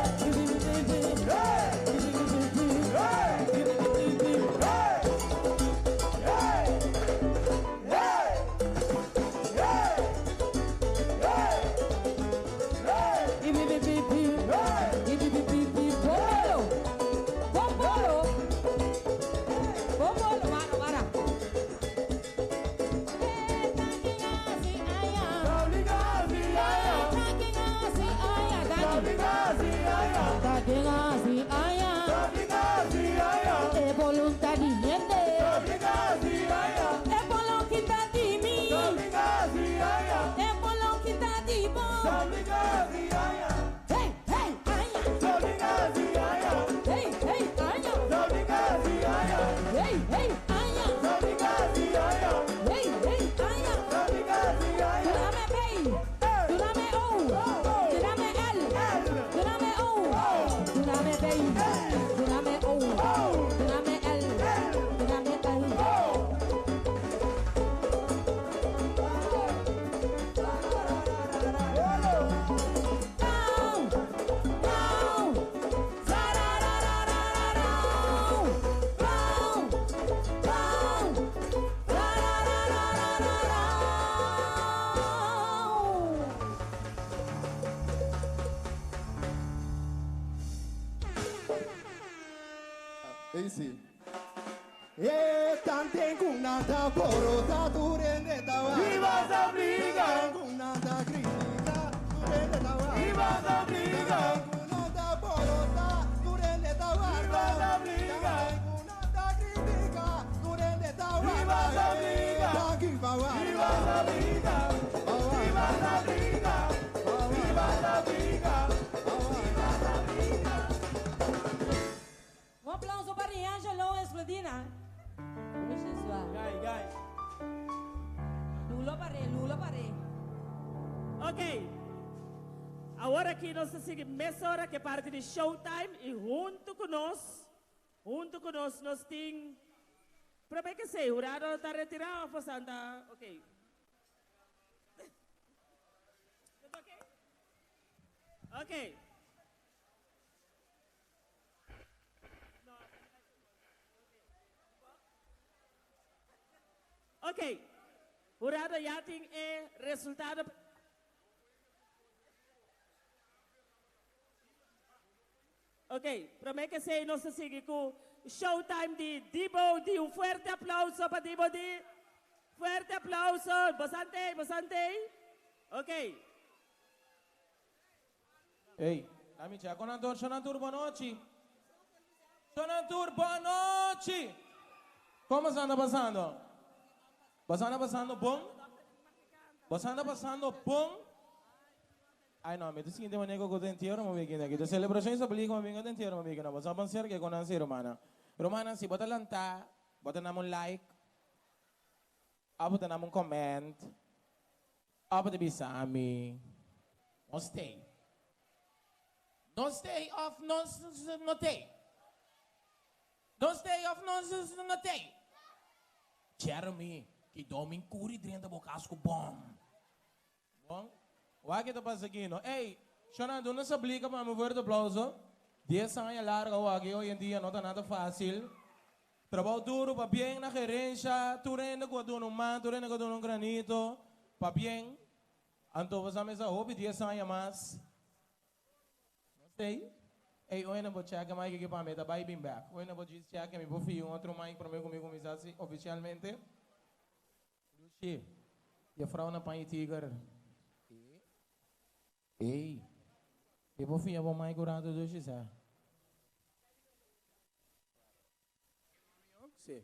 ken a hasi aña. E boluntat di hende. E bolon kita di mi. E bolon kita di bo. Hey, hey, aña. Hey, hey, aña. Hey, hey, aña. Hey, hey, aña. Dunami B. Dunami O. Dunami L. Dunami O. Dunami B. Dunami O. Dunami L. Dunami L. Down, down, ra-ra-ra-ra-ra-ra, down, down, ra-ra-ra-ra-ra-ra. Easy. E tanten ku nan ta borota tur hende ta wak. Viva Sablika! Tanten ku nan ta kritika tur hende ta wak. Viva Sablika! Tanten ku nan ta borota tur hende ta wak. Viva Sablika! Tanten ku nan ta kritika tur hende ta wak. Viva Sablika! Danki pa wak. Viva Sablika! Viva Sablika! Viva Sablika! Un aplauso pa Riangelo Esplodina. Gai, gai. Lulo pare, lulo pare. Ok. Awor aki nos ta sigui mesora ku parti di Showtime i huntu ku nos, nos tin. Pero ku sei, hurado ta retirá òf anda, ok. Ok? Ok. No. Ok. Hurado ya tin e resultado. Ok, promé ku esei nos ta sigui ku Showtime di Dibo Di. Un fuerte aplauso pa Dibo Di. Fuerte aplauso. Bastante, bastante. Ok. Ei, amici, Conantur, Shonantur, bon nochi. Shonantur, bon nochi. Kon boso ta pasando? Boso ta pasando bon? Boso ta pasando bon? Ai no, mi siguiente manera ku entiero, mi bin aki. E selebrashon sa bli ku mi bin entiero, mi bin. Boso ban ser ku konan si romana. Romana si bota lanta, bota nam un like, bota nam un comment, bota bisami. No stay. No stay of no no stay. No stay of no no stay. Jeremy, ku domin kuri drenta bo kasko bom. Bom, o que tá passando aqui, no? Ei, Shona, não se aplica para um forte aplauso. 10 aña largu aki, hoy en dia no ta nada fásil. Trabou duru, pa bien na gerensia, tur hende ku un man, tur hende ku un granito, pa bien. Anto, bo sa hopi 10 aña mas. No sei. Ei, hoy no bo check mic aki pa mi, ta bai bin back. Hoy no bo check mi bo fi un otro mic pa mi kuminsá kuminsá ofisialmente. Lucy, juffrouw na pan tiger. Ei, eu vou fiar bom mic durante dois dias. Si.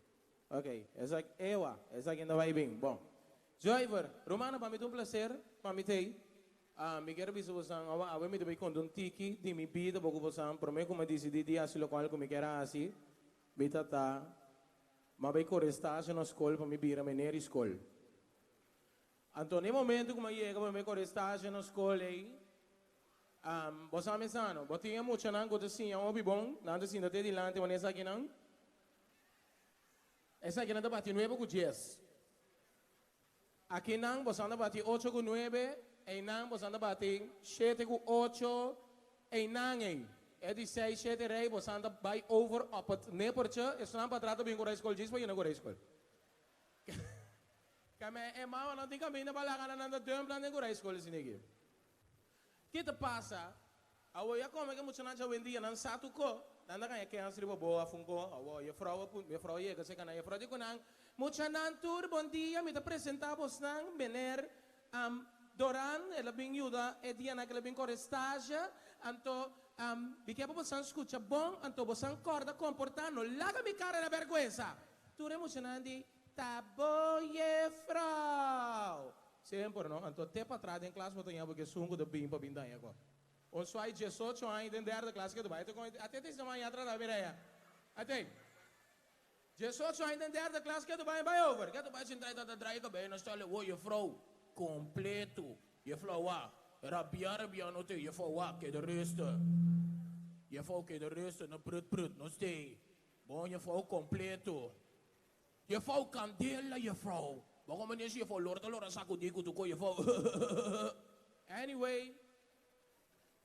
Ok, esaki, ewa, esaki ainda bai bon. Bon. Driver, Romana, pa mi ta un plaser, pa mi tin. Ah, mi ke bisa boso, awe mi ta bai konta un tiki di mi bida, pasobra boso, promé ku mi disidí di hasi loke ku mi ke hasi, mi tata, m'a bai kore stage na skol pa mi bira meneer di skol. Anto, na momento ku mi yega pa mi kore stage na skol ei, bo sa no, bo tin muchanan ku ta siña hopi bon, nan ta sinta te dilanti, mas esaki nan. Esaki nan ta bati 9 ku 10. Aki nan, bo ta bati 8 ku 9, einan, bo ta bati 7 ku 8, einan ei. E di 6, 7 rij, bo ta bai over op het nippertje, esnan patras ta bin ku skol, djis pa yena ku skol. Kami e mama no tin kaminda pa laga nan da dump nan den ku skol sinigi. Kiko ta pasa? Awo ya kome ku muchanan awendia nan sa tur ko, nan da kanya kens riba boa funko, awo juffrouw yega se kana juffrouw di ku nan, muchanan tur bon dia, mi ta presentá bosnan meneer Doran, el a bin yuda e dia nan ku el a bin kore stage, anto. Mi ke pa bosan skucha bon, anto bosan kòrda komportá, no laga mi kara na bèrgwensa. Tur e muchanan di, Ta bo jefrou! Semper, no? Anto te patras den klas bo ta ña bo ke esun ku ta bin pa bin daña kò. Un suai diesocho aña den derde klas ke ta bai te kon ate te siña aña atras a mira ya. Ate. Diesocho aña den derde klas ke ta bai bai over. Ke ta bai sinta ta ta drai kabei na stòl wo jefrou kompleto. Jefrou wak. Rabia rabia no te jefrou wak keda rustig. Jefrou keda rustig no prut prut no stay. Bon jefrou kompleto. Jefou kandela jefrou. Bo komo nes jefou lora ta lora sakudi ku tu ko jefou Anyway,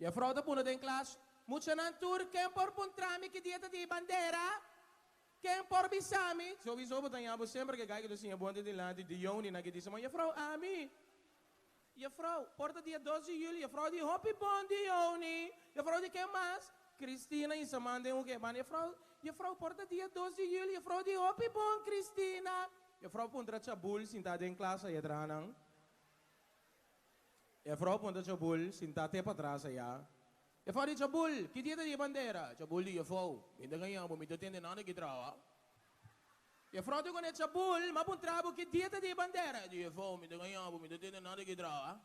jefrou ta pone den klas, Muchanan tur ken por puntra mi ki dia ta di bandera? Ken por bisa mi? Souiso bo ta ña bo semper ke gai ku ta siña bon den dilanti di Yoni na ki di sama jefrou ami. Jefrou, por ta dia dos di juli, jefrou di hopi bon di Yoni. Jefrou di ken mas? Cristina i Saman den un keban. Jefrou, jefrou, por ta dia dos di juli, jefrou di hopi bon Cristina. Jefrou puntra Chabul sintá den klas aya trahanan. Jefrou puntra Chabul sintá te patras aya. Jefrou di Chabul, ki dia ta di bandera? Chabul di jefrou, mi ta gaña bo, mi ta tende nada ki traha. Jefrou di kuné Chabul, m'a puntra bo ki dia ta di bandera? Di jefrou, mi ta gaña bo, mi ta tende nada ki traha.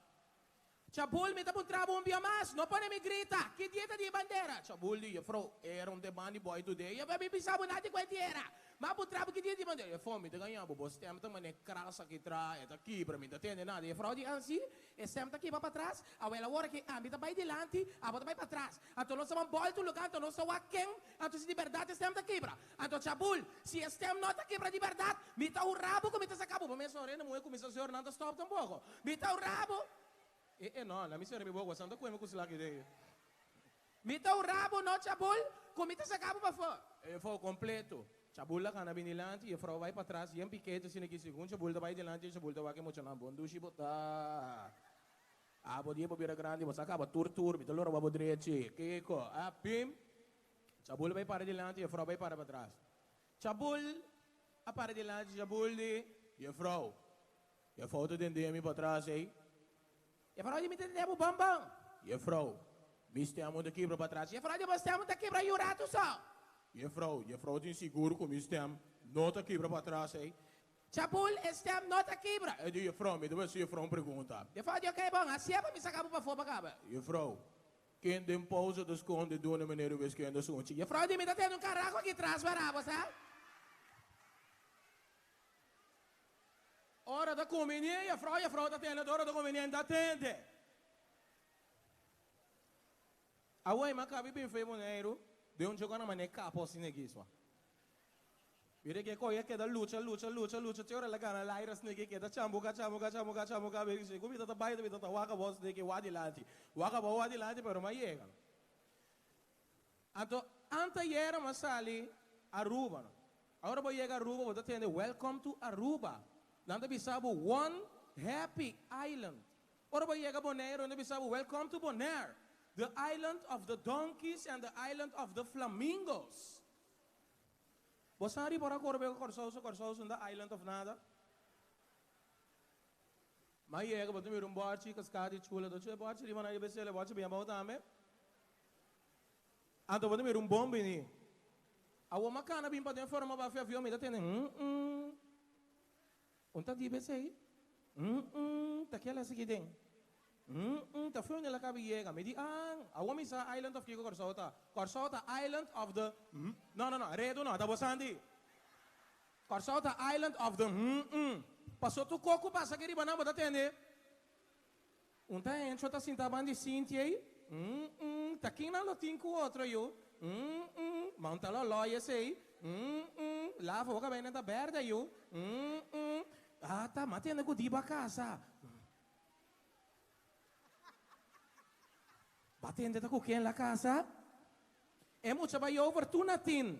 Chabul, mi ta puntra bo un bia mas, no pone mi grita, ki dia ta di bandera? Chabul di, Jefrou, era un te bandi boy today, jefrou mi bisa bo nada di kualkiera, m'a puntra bo ki dia di bandera? Jefrou, mi ta gaña bo, bo stem ta mane kras aki tra, e ta kibra, mi ta tende nada. Jefrou di, Ansi, e stem ta kibra patras, awel awor aki ami ta bai dilanti, abo ta bai patras, anto nos ta ban bolta un lugar, anto nos ta wak ken, anto si di berdad e stem ta kibra. Anto Chabul, si e stem no ta kibra di berdad, mi ta hura bo ku mi ta saka bo. Bo mes ora e muhe kuminsa zeur nan ta stop tampoco. Mi ta hura bo. E e no, la mi sera mi boka, santa kueme ku slaki den. Mi ta hura bo no Chabul, ku mi ta saka bo pafó. E fou kompleto. Chabul a kana bin dilanti i e frou bai patras yen pikete asina ki segun Chabul ta bai dilanti e Chabul ta wak e muchanan bon dushi bo ta. Abo dia bo bira grandi bo sa kaba tur tur mi ta lora bo drechi. Kiko? A pim. Chabul bai para dilanti, jefrou bai para patras. Chabul a para dilanti, Chabul di, Jefrou, jefrou ta tende mi patras ei? Jefrou di, Mi ta tende bo bon bon. Jefrou, mi stèm ta kibra patras. Jefrou di, Bo stèm ta kibra yu ratu so. Jefrou, jefrou tin sigur ku mi stèm no ta kibra patras ei? Chabul, e stèm no ta kibra. E di, Jefrou, mi ta bai hasi jefrou un pregunta. Jefrou di, Oké bon, hasié pa mi saka bo pafó pa kaba. Jefrou, Ken den pausa ta skonde duna meneer u wiskunde sunchi. Juffrouw di mi ta tende un karaho aki tras wara bo sa. Ora ta kumbiní juffrouw, juffrouw ta tende ora ta kumbiní en ta tende. Awor mi a kabi bin fe Boneiru den un djoka na manera kapo asina aki swa. Mira ke koe a keda lucha, lucha, lucha, lucha te ora el a gana laira sneki keda chambuka, chambuka, chambuka, chambuka bira si ku mi ta ta bai mi ta ta wak abou sneki wak dilanti, wak abou wak dilanti pero mi a yega. Anto anteayera mi a sali Aruba no. Ora bo yega Aruba bo ta tende welcome to Aruba. Nan ta bisa bo one happy island. Ora bo yega Boneiru nan ta bisa bo welcome to Bonaire, the island of the donkeys and the island of the flamingos. Bo sa riba ora kore beko Kòrsou so Kòrsou so ta island of nada? Ma yega bo ta mira un bòrchi kaská di chula ta chula e bòrchi riba nan riba e sela e bòrchi bin abou tambe. Anto bo ta mira un bon bini. Awor m'a kana bin paden forma bafia avion mi ta tende hum hum. Un ta diba esei? Umm, ta kela sigui den. Umm, ta feu nela kabi yega. Mi di, ah, awor mi sa island of kiko Kòrsou ta. Kòrsou ta island of the, umm, no, no, no, redu no, ta bo Sandy. Kòrsou ta island of the, umm, paso tur kos ku pasa aki riba nan bo ta tende. Un ta encho ta sinta ban di Cynthia ei, umm, ta kin nan lo tin ku otro yu, umm, ma un ta lòlòi esei, umm, lava bo kabei nan ta bèrdè yu, umm, ata m'a tende ku Diba kasa. B'a tende ta ku ken la kasa? E mucha bai over tur na tin.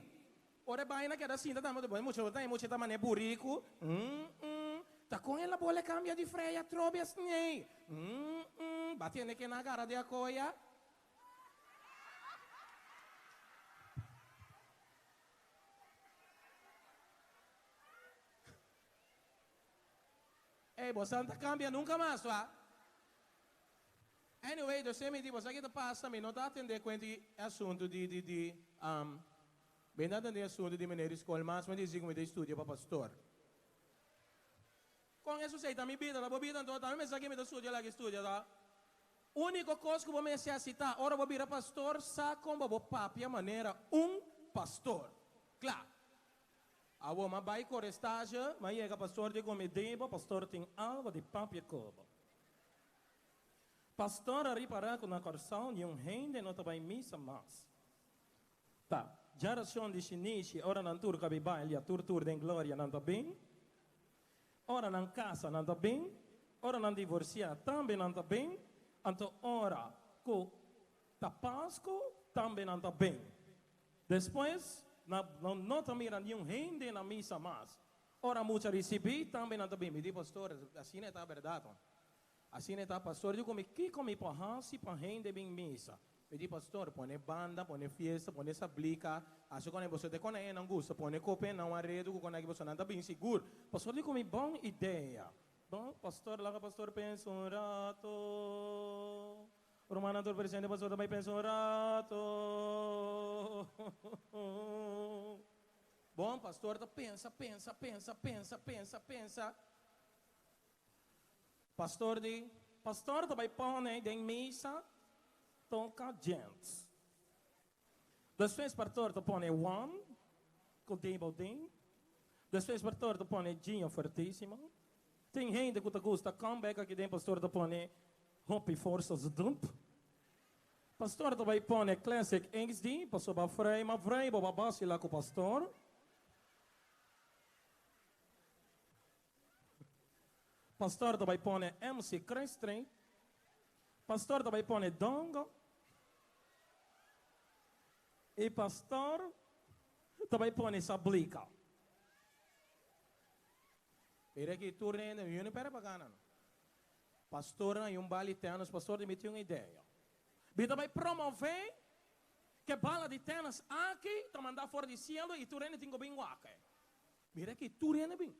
Ora e baina keda sinta tambe e mucha ta e mucha ta manera buriku. Umm ta kon el a bole kambia di freya atrobe asney. Umm ba tende ken a gara di a koya. Ey bosan ta kambia nunka mas wa. Anyway, dus mi di, bo sa ki ta pasa, mi no ta atende kuenta e asuntu di di di um, mi no ta atende asuntu di meneer di skol mas, mi disi ku mi ta studia pa pastor. Kon e susei ta mi bida, ta bo bida anto tambe mi sa ki mi ta studia laga studia ta. Uniko kos ku bo mester hasi ta ora bo bira pastor sa kon bo bo papia manera un pastor. Kla. Awor m'a bai kore stage, m'a yega pastor di ku mi di bo, pastor tin algo di papia ku bo. Pastor a ripará ku na Kòrsou niun hende no ta bai misa mas. Ta djaracion di shinishi ora nan tur kabi bailia tur tur den gloria nan ta bin. Ora nan kasa nan ta bin. Ora nan divorsiá tambe nan ta bin. Anto ora ku ta Pasku tambe nan ta bin. Despues nan no ta mira niun hende na misa mas. Ora mucha risibí tambe nan ta bin. Mi di pastor asina e ta bèrdat. Asina e ta, pastor di ku mi, Kiko mi por hasi pa hende bin misa? Mi di, Pastor, pone banda, pone fiesta, pone sablika, hasi kon e boso te kon e nan gusta, pone kope nan un aredo ku kon aki boso nan ta bin sigur. Pastor di ku mi, Bon idea. Bon, pastor, laga pastor pensa un rato. Rumannan tur presente, pastor ta bai pensa un rato. Bon, pastor ta pensa, pensa, pensa, pensa, pensa, pensa. Pastor di, Pastor ta bai pone den misa toka djents. Despues pastor ta pone Juan ku Debo den. Despues pastor ta pone Gio Fuertisimo. Tin hende ku ta gusta comeback aki den pastor ta pone Hopi Forsa Zdump. Pastor ta bai pone Classic XD pasobra vrij ma vrij bo ba basila ku pastor. Pastor ta bai pone MC Christry. Pastor ta bai pone Dongo. I pastor ta bai pone Sablika. Mira aki tur hende, mi no pere pa gana no. Pastornan i un bali tennis, pastor di mi tin un idea. Mi ta bai promove ke bala di tennis aki ta manda for di cielo i tur hende tin ku bin wak. Mira aki tur hende a bin.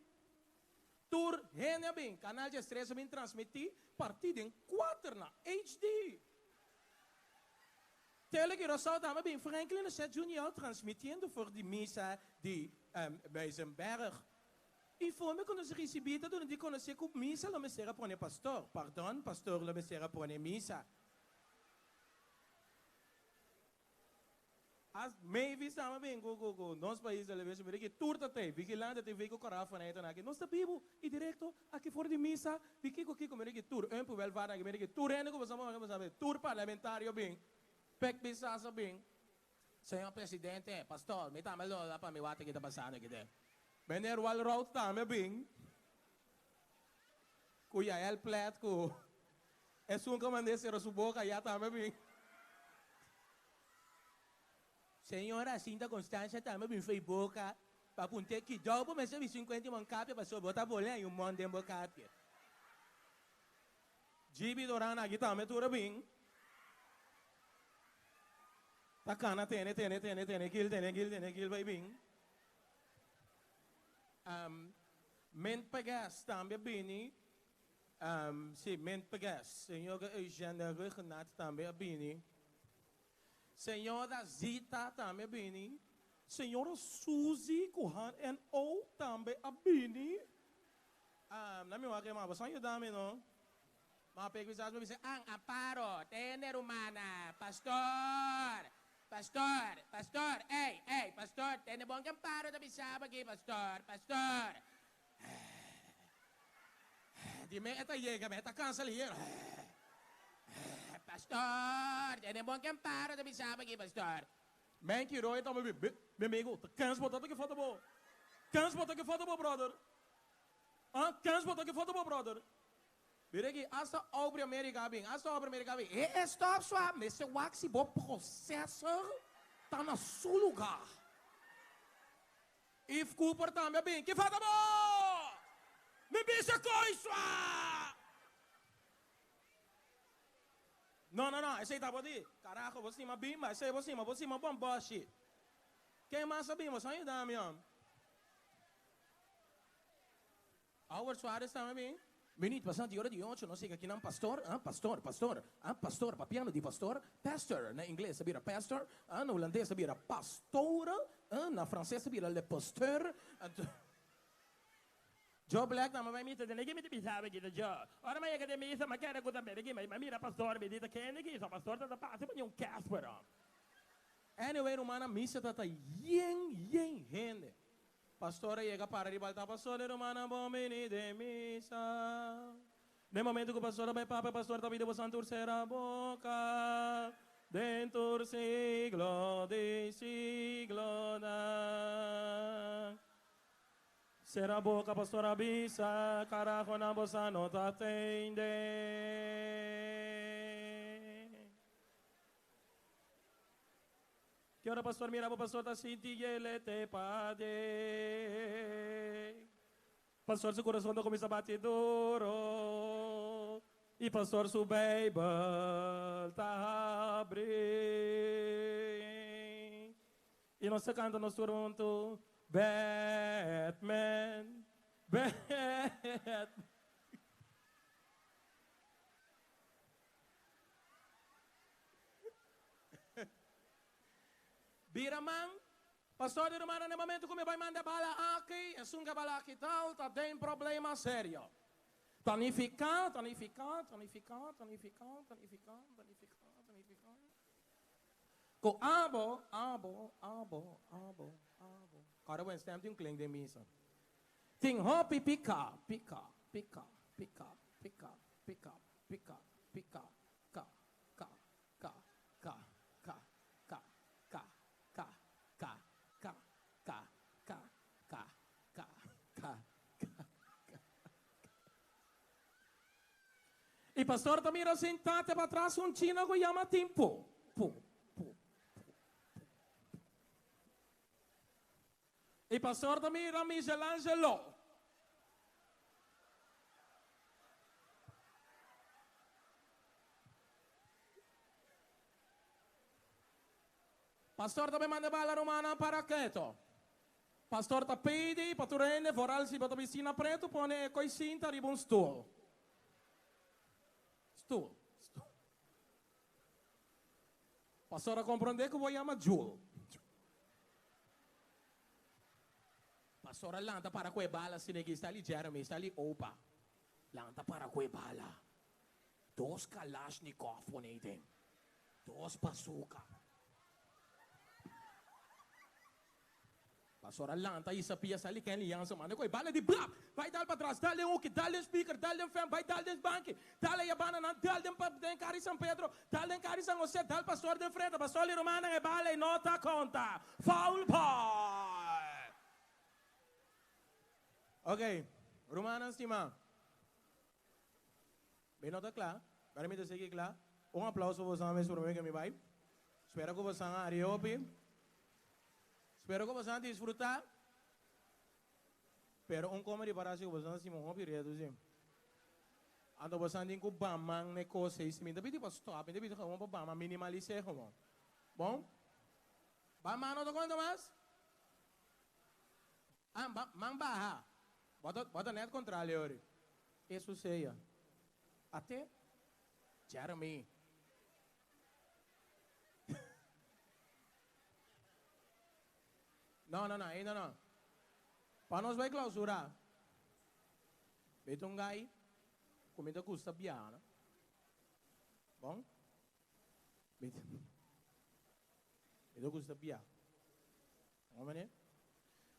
Tur hende a bin. Canal diestres a bin transmiti parti den kuater na HD. Tele Curaçao tambe a bin. Franklin Lucet Junior transmitiendo for di misa di Muizenberg. Informe ku nos risibi ta duna di konosé ku misa lo mester a pone pastor, pardon, pastor lo mester a pone misa. As Mavis tamba bin ku ku ku nos pais television mira ki tur ta tei vigilante TV ku kora faneta na aki nos ta bibu i direkto aki for di misa di kiko kiko mira ki tur un puwel vara aki mira ki tur hende ku boso a manda boso tur parlamentario bin pek bisas a bin señor presidente pastor mi tambe lola pa mi wak ki ta pasando aki den meneer Walroud tambe bin ku Yael Plet ku esun ku a manda e sera su boka ya tambe bin. Señora Cinta Constancia tambe bin fei boca pa punte kidou bo mester bisti un cuenti mon capia pasobra bo ta bole ay un mon den bo capia. GB Doran aki tambe tur a bin ta cana tene tene tene tene kil tene kil tene kil bay bin. Mint Pegas tambe a bini. Si, Mint Pegas. Señora Eugène Ruggenaath tambe a bini. Señora Zita tambe a bini. Señora Suzy ku han NO tambe a bini. Na mi wak e ma boso a yuda mi no. Ma pek bisa mi bisa an Amparo, tende rumana, pastor, pastor, pastor, ey, ey, pastor, tende bon ke Amparo ta bisa bo aki, pastor, pastor. Di me e ta yega, me e ta cansa liher. Pastor, tene bon ke amparo ta bisa bo aki, pastor. Men ki roy ta mi, mi amigo, ta kens bo ta ki falta bo. Kens bo ta ki falta bo, brother. Ah, kens bo ta ki falta bo, brother. Mira aki, hasta Aubrey America a bin, hasta Aubrey America a bin. E e stop swa, mester wak si bo processor ta na su lugar. Yves Cooper tambe a bin. Ki falta bo? Mi bisa koe swa! No, no, no, esei ta bo di. Carajo, bo stima bimba, esei bo stima, bo stima bon boshi. Ken mas a bin? Boso a yuda mi, hom. Howard Suarez tambe a bin. Minuut pasá di ora di ocho, nos yega akinan pastor, ah, pastor, pastor, ah, pastor, papiando di pastor, pastor, na ingles ta bira pastor, ah, na hulandes ta bira pastoor, ah, na franses ta bira le pasteur, anto. Joe Black ta bai misa den aki mi ta bisa bo kita Joe. Ora mi a yega den misa mi a kere ku ta bebe aki mi a mira pastor mi di ta kende aki so pastor ta ta pasa pa un Casper. Anyway rumannan misa ta ta yen yen hende. Pastor a yega para riba altar pastor di rumannan bon bini den misa. Den momento ku pastor a bai papia pastor ta pidi bosan tur sera boka den tur siglo di siglonan. Sera boka pastor a bisa, karaho nan bosa no ta tende. Ki ora pastor mira bo pastor ta sinti yele te pade. Pastor su kurason ta kuminsa bati duro i pastor su beibel ta habri. I nos ta kanta nos tur huntu, Batman, Batman. Bira man, pastor di rumannan, na e momento ku mi bai manda e bala aki, esun ku e bala aki tal ta den problema serio. Ta nifiká, ta nifiká, ta nifiká, ta nifiká, ta nifiká, ta nifiká, ta nifiká. Ku abo, abo, abo, abo, abo. Kòrda bo e stèm tin un klink den misa. Tin hopi pika, pika, pika, pika, pika, pika, pika, pika, ka, ka, ka, ka, ka, ka, ka, ka, ka, ka, ka, ka, ka, ka, ka, ka, ka. I pastor ta mira sintá te patras un chino ku yama Tim Pu, Pu, Pu, Pu, Pu, Pu. I pastor ta mira Michelangelo. Pastor ta bai manda bala rumannan para keto. Pastor ta pidi pa tur hende, vooral si bo ta bisti na pretu, pone e koi sinta riba un stoel. Stoel, stoel. Pastor a comprende cu bo yama Jul. Pastor a lanta para cu e bala asina aki, sta li Jeremy, sta li Opa. Lanta para cu e bala. Dos Kalashnikov pone ei den. Dos bazooka. Pastor a lanta i sapia sali Kenley Jansen manda koe bala di blap! Bai dal patras, dal den hoeki, dal den speaker, dal den fan, bai dal den banki, dal aya banda nan, dal den pa den kari San Pedro, dal den kari San Jose, dal pastor den frente, pastor li rumannan e bala ei no ta konta. Foul ball! Ok, rumannan stima. Mi no ta kla, pero mi ta sigui kla. Un aplauso pa bosan mes prome ke mi bai. Spera ku bosan a hari hopi. Spero ku bosan a disfruta. Pero un kome ripará si ku bosan a stima un hopi redu si. Anto bosan tin ku baman n'e kos ei. Si mi ta pidi pa stop, mi ta pidi gewoon pa baman, minimalis'é gewoon. Bon? Baman no ta konta mas? Ah, ba, man baha. Bo ta, bo ta net kontrali ori. Eso sea. Ate? Jeremy. No, no, no, ainda no. Pa nos bai clausura. Mi ta un guy cu mi ta gusta biaha, no? Bon? Mi ta, mi ta gusta biaha. Bon, meneer?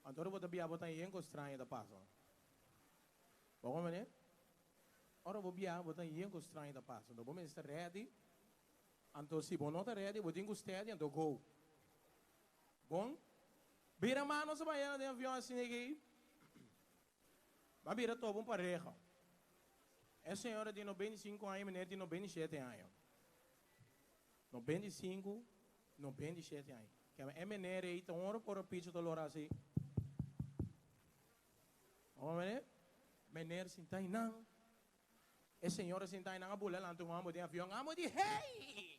Anto ora bo ta biaha bo ta yen cos straño ta pasa. Bon, meneer? Ora bo biaha bo ta yen cos straño ta pasa. Anto bo mester ready. Anto si bo no ta ready bo tin cu steady anto go. Bon? Bira mano sa bayena den avion asina aki. Ba bira topa un pareha. E señora tin 95 aña, meneer tin 97 aña. 95, 97 aña. Kema e meneer ei ta ora por a picha ta lora asi. Ora meneer? Meneer sinta einan. E señora sinta einan a bula lanta un homber den avion. Amo di, hey!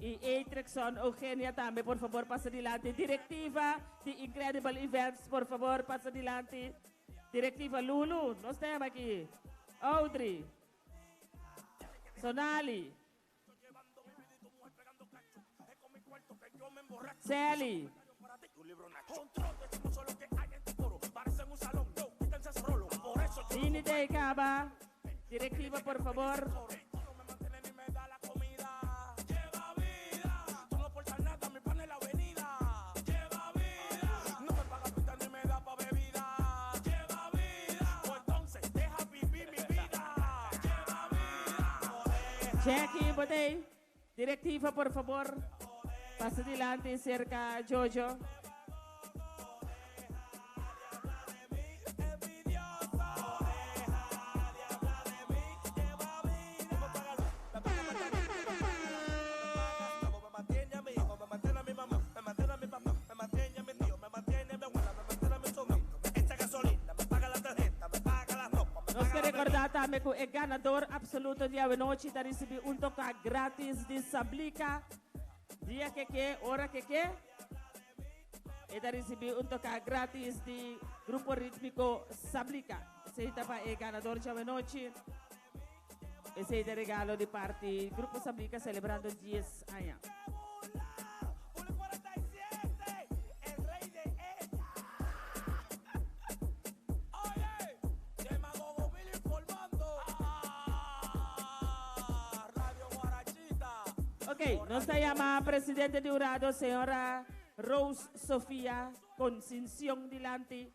Y Eitrixon Eugenia tambe, por fabor, pasa dilanti. Directiva di Incredible Events, por fabor, pasa dilanti. Directiva Lulu, nos tin aki. Audrey. Sonali. Sally. Dini de Caba. Directiva, por fabor. Jackie Botey. Directiva, por fabor. Pasa dilanti cerca Jojo. Nos ke recorda tambe cu e ganador absoluto di awenochi ta ricibi un toca gratis di Sablika. Dia ke ke, ora ke ke, e ta ricibi un toca gratis di Grupo Ritmico Sablika. Esey ta pa e ganador di awenochi. Esey ta e regalo di parti Grupo Sablika celebrando dies aña. Ok, nos ta yama presidente di hurado señora Rose Sofia Concincion dilanti.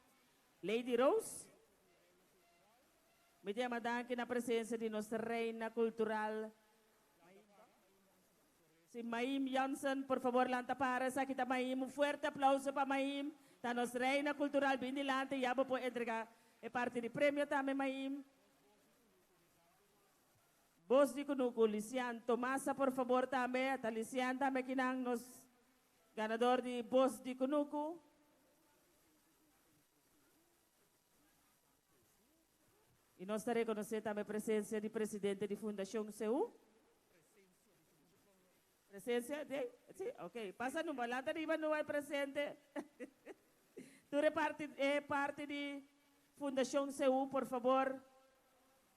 Lady Rose. Mi ta yama danki na presencia di nos reina cultural. Si Maim Jansen, por favor lanta para, esaki ta Maim, un fuerte aplauso pa Maim, ta nos reina cultural, bin dilanti, ya bo por entrega e parti di premio tambe Maim. Bos di Kunuku, Lisian Tomasa por favor tambe, ta Lisian tambe kinan nos ganador di Bos di Kunuku. Y nos ta reconoce tambe presencia di presidente di Fundacion CU. Presencia de, si, ok. Pasa numa, lanta riba numa e presente. Tur e parti, e parti di Fundacion CU, por favor.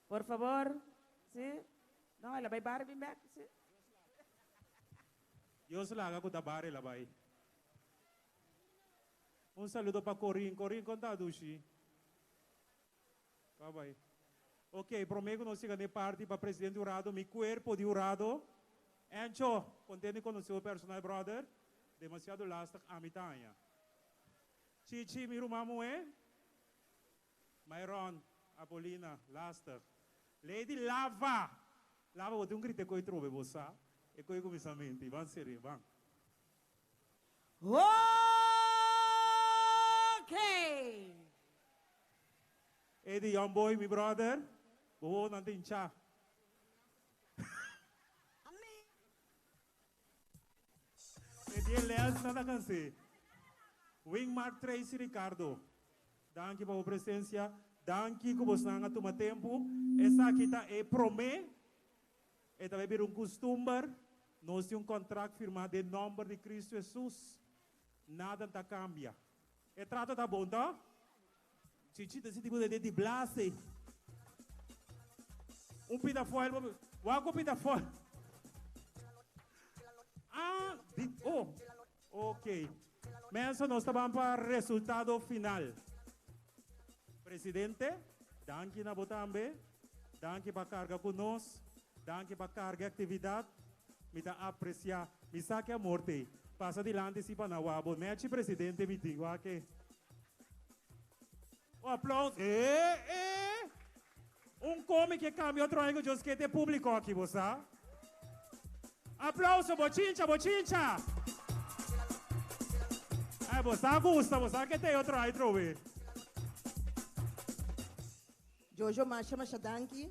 Por favor. Si. No, el a bay Barbie bek, si. Dios laga cu ta bar el a bay. Un saludo pa Corin. Corin, con ta dushi? Bye bye. Ok, prome cu nos yega na e parti pa presidente di hurado, mi cuerpo di hurado. Encho, contento di conoce bo personal brother. Demasiado lastig ami ta haña. Chichi, mi ruman muhe. Myron, Apolina, lastig. Lady Lava! Lava, bo tin un grita e coy trobe, bo sa. E coy cuminsa minti. Ban serio, ban. Okay. Eddie young boy mi brother bo wowo nan ta hincha. Eddie e les nan ta canse. Wing Mark Tracy Ricardo danki pa bo presencia danki cu bosnan a tuma tempo esaki ta e prome E ta bai bira un kustumber. Nos tin un kontrakt firmá den nòmber di Kristu Hesus. Nada ta kambia. E trato ta bon, tò? Chichi ta sinti ku ta di blase. Un pida foil bo. Wak un pida foil. Ah, di, oh, ok. Menso nos ta ban pa resultado final. Presidente, danki na bo tambe. Danki pa carga cu nos. Danki pa carga e actividad. Mi ta aprecia. Mi sa ke amor t'ey. Pasa dilanti si pa na wak bo. Nechi presidente mi tin. Wak e. Un aplauso. E, e. Un come ke cambia otro aña cu Dios ke te publico aki, bo sa. Aplauso, bochincha, bochincha! Ay, bo sa gusta, bo sa ke te otro ay trobe. Jojo masha masha danki.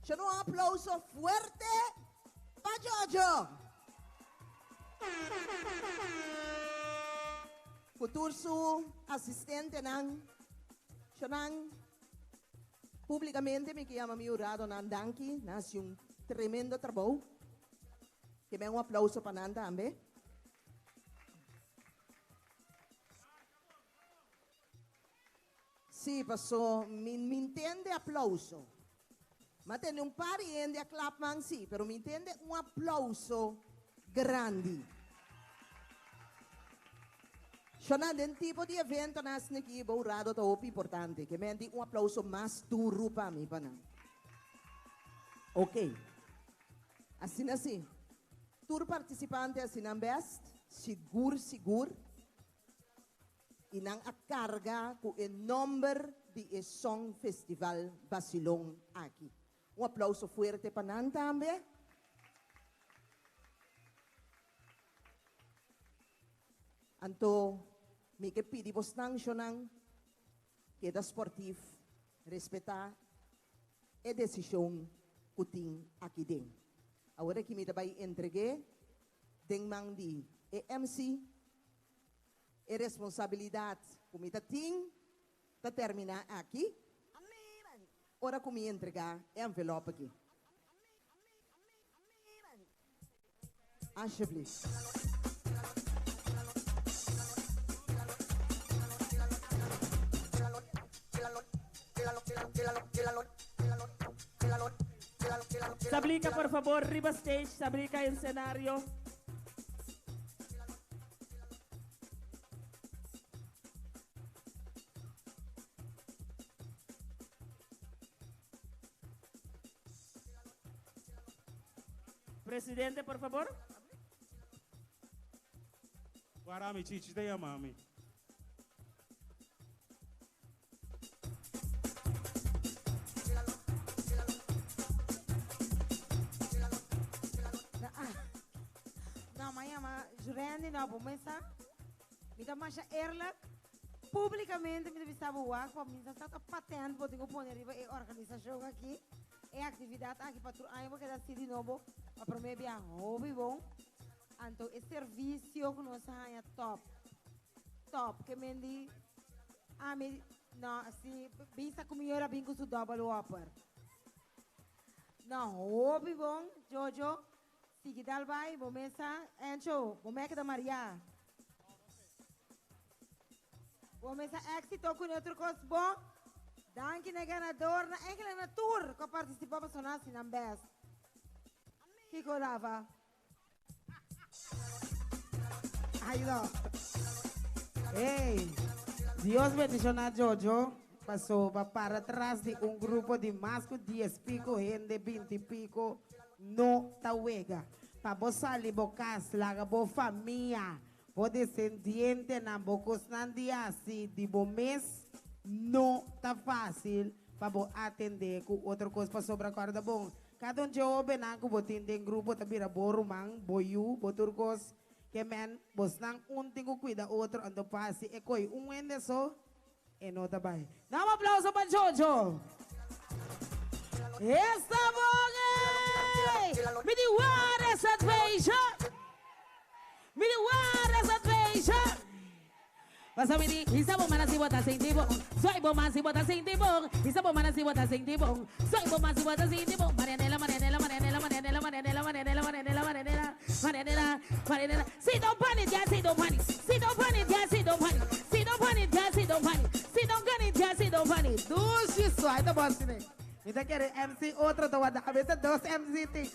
Shon un aplauso fuerte pa Jojo. Ku tur su asistentenan, shonnan Publicamente mi ke yama mi huradonan danki, nan hasi un tremendo trabou. Ke men un aplauso pa nan tambe. Sí, paso mi mi ntende aplauso. M'a tende un par di hende a klap man sí, pero mi ntende un aplauso grandi. Shona, den tipo di eventonan asina aki bo hurado ta hopi importante. Ke men di un aplauso mas duru pa mi pa nan. Ok. Asina sí. Tur partisipante a hasi nan bèst, sigur sigur. I nan a karga ku e nòmber di e Song Festival Basilon aki. Un aplauso fuerte pa nan tambe. Anto mi ke pidi bosnan shonnan keda sportief, respetá e desishon ku tin aki den. Awor aki mi ta bai entreg'é den man di e MC. E responsabilidat ku mi ta tin ta terminá aki ora ku mi entregá e envelòp aki. Alsjeblieft. Sablika por fabor riba stage, Sablika en scenario. Presidente, por favor. Guarda mi, Chichi ta yama mi. No, m'a yama Jurendi no, bo mesa. Mi ta masha eerlijk. Publicamente mi ta bisa bo wak pa mi sa ta patent bo tin ku pone riba e organisashon aki. E aktividat aki pa tur aña bo keda hasi di nobo pa prome bia hopi bon. Anto e servisio ku nos a haña top. Top. Ke men di ami no si bisa ku mi yora bin ku su double whopper. No hopi bon Jojo. Sigui dal bai bo mesa Encho bo meke ta maria. Bo mesa exito ku otro kos bon. Danki na e ganador na enkele na tur ku a partisipa pasobra nan hasi nan best. Kiko lava? Ay no. Hey, Dios bendiciona Jojo. Paso pa para tras di un grupo di mas cu dies pico hende, binti pico, no ta wega. Pa bo sali bo cas, laga bo famia, bo descendientenan, bo cosnan di haci di bo mes, no ta facil pa bo atende cu otro cos. Pasobra corda bon, Kada un dje hóbennan ku bo tin den grupo ta bira bo ruman, bo yu, bo tur kos. Ke men, bosnan un tin ku kuida otro, anto pa hasi e koi un hende so, e no ta bai. Da un aplauso pa Jojo. Esta bon ey! Mi di waar is het feestje? Mi di waar is het feestje? Pasa mi di, hisa bo mana si bo ta sinti bon. Swai bo man si bo ta sinti bon. Hisa bo mana si bo ta sinti bon. Swai bo man si bo ta sinti bon. Marianela, Marianela, Marianela, Marianela, Marianela, Marianela, Marianela, Marianela, Marianela, Marianela. Si don pani dia, si don pani. Si don pani dia, si don pani. Si don pani dia, si don pani. Si don gani dia, si don pani. Dushi swai ta bon sine. Mi ta kere MC otro ta warda. A veces dos MC tin.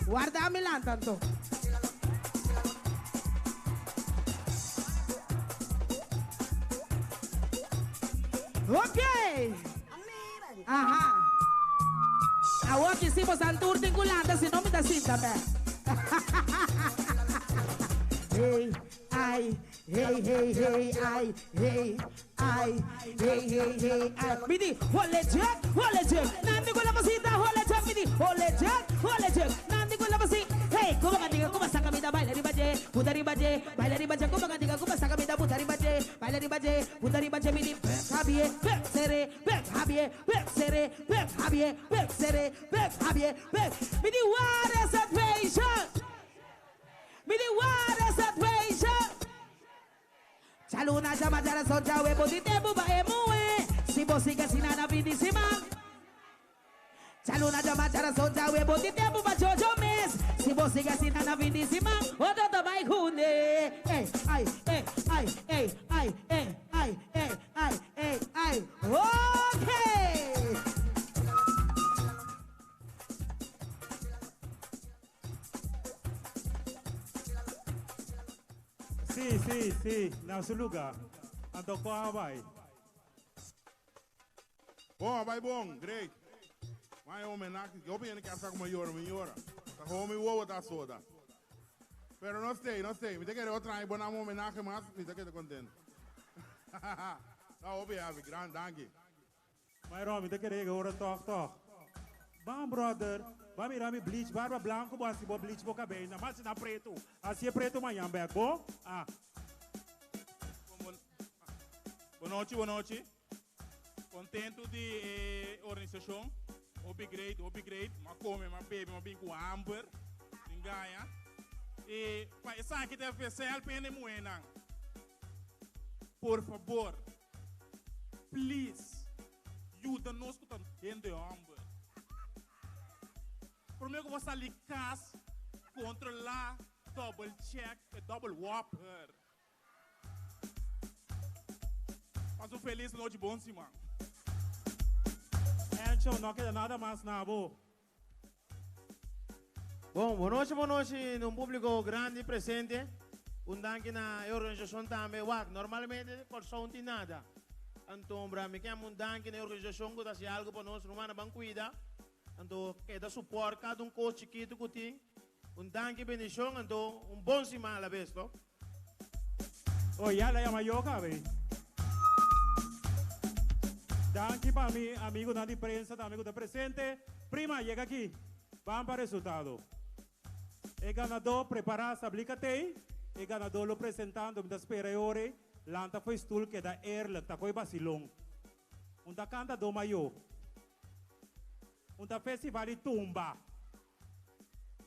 Warda mi lanta anto. Ok. Aha. Awor ki si bosan tur tin ku lanta si no mi ta sinta bek. Hey, ai, hey, hey, hey, ai, hey, ai, hey, hey, hey, ai. Mi di, hole Jack, hole Jack, nan di ku la pasita, hole Jack, mi di, hole Jack, hole Jack, nan di ku la pasi. Hey, kuma ka diga, kuma saka mi ta baila riba dje, puta riba dje, baila riba dje, kuma ka diga, kuma saka mi ta puta riba dje, baila riba dje, puta riba dje, mi di, bek habie, bek sere, bek habie, bek sere, bek habie, bek sere, bek habie, bek. Mi di, waar is het feestje? Mi di waar is het feestje? Djaluna djama djarason djawe bo tin tempu pa e muhe Si bo sigui asina na fin di siman. Djaluna, djamars, djarason, djawe, bo tin tempu pa djojo mes. Si bo sigui asina na fin di siman, otro ta bai hune. Ey, ay, ey, ay, ey, ay, ey, ay, ey, ay, ey, ay. Okey! Si, si, si, na su luga. Anto kon a bai? Bon, a bai bon, great. Mas e homenahe, hopi hende kier sa kuma yora, mi yora. Ta hopi mi wowo ta soda. Pero no stay, no stay. Mi ta kere otro aña bo nan homenahe mas, mi ta keda contento. Ta hopi happy, gran danki. Mai Ron, mi ta kere yega ora tog tog. Ban brother, ban mira mi bleach barba blanco bo hasi bo bleach bo cabey na mas na preto. Hasi e preto mañan bek bo? Ah. Bonochi bonochi. Contento di e organisacion. Hopi great, hopi great. M'a come, m'a bebe, m'a bin cu hamber. Sin gaña. Y pa esaki ta especial pa hende muhenan. Por fabor, please, yuda nos cu ta hende homber. Prome cu bo sali cas, controla, double check e double whopper. Pasa un felis nochi bon siman. Encho, no keda nada mas na bo. Bon, bon nochi, bon nochi na un publico grandi presente. Un danki na e organisacion tambe. Wak, normalmente Kòrsou no tin nada. Anto, bra, mi ke un danki na e organisacion ku ta hasi algo pa nos. Rumannan, ban kuida. Anto, keda support kada un kos chikitu ku tin. Un danki, bendicion, anto un bon siman alabes, no? Oh ya la yama yo cabe. Danki pa mi amigonan di prensa tambe cu ta presente. Prima, yega aki. Ban pa resultado. E ganador prepara sablika tey. E ganador lo presentando. Mi ta spera e ora ey. Lanta fo'i stoel keda eerlijk. Ta koe basilon. Un ta canta do mayo. Un ta festival di tumba.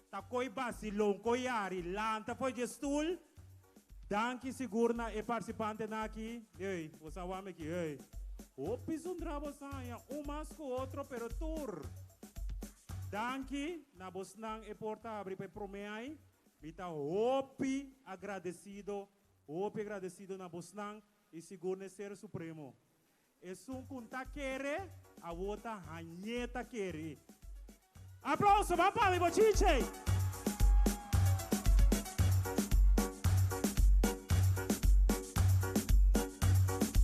Ta koy basilon, koy yari, lanta fo'i dje stoel. Danki sigur na e participantenan aki. Ey, bo sa wami aki, ey. Hopi zundra bo sa haña, un mas ku otro, pero tur. Danki na bosnan e porta habri pa e prome ai. Mi ta hopi agradecido, hopi agradecido na bosnan y sigur na e Ser Supremo. Esun ku n'ta kere, awo ta hañ'é ta kere. Aplauso ban pa mi bochinche!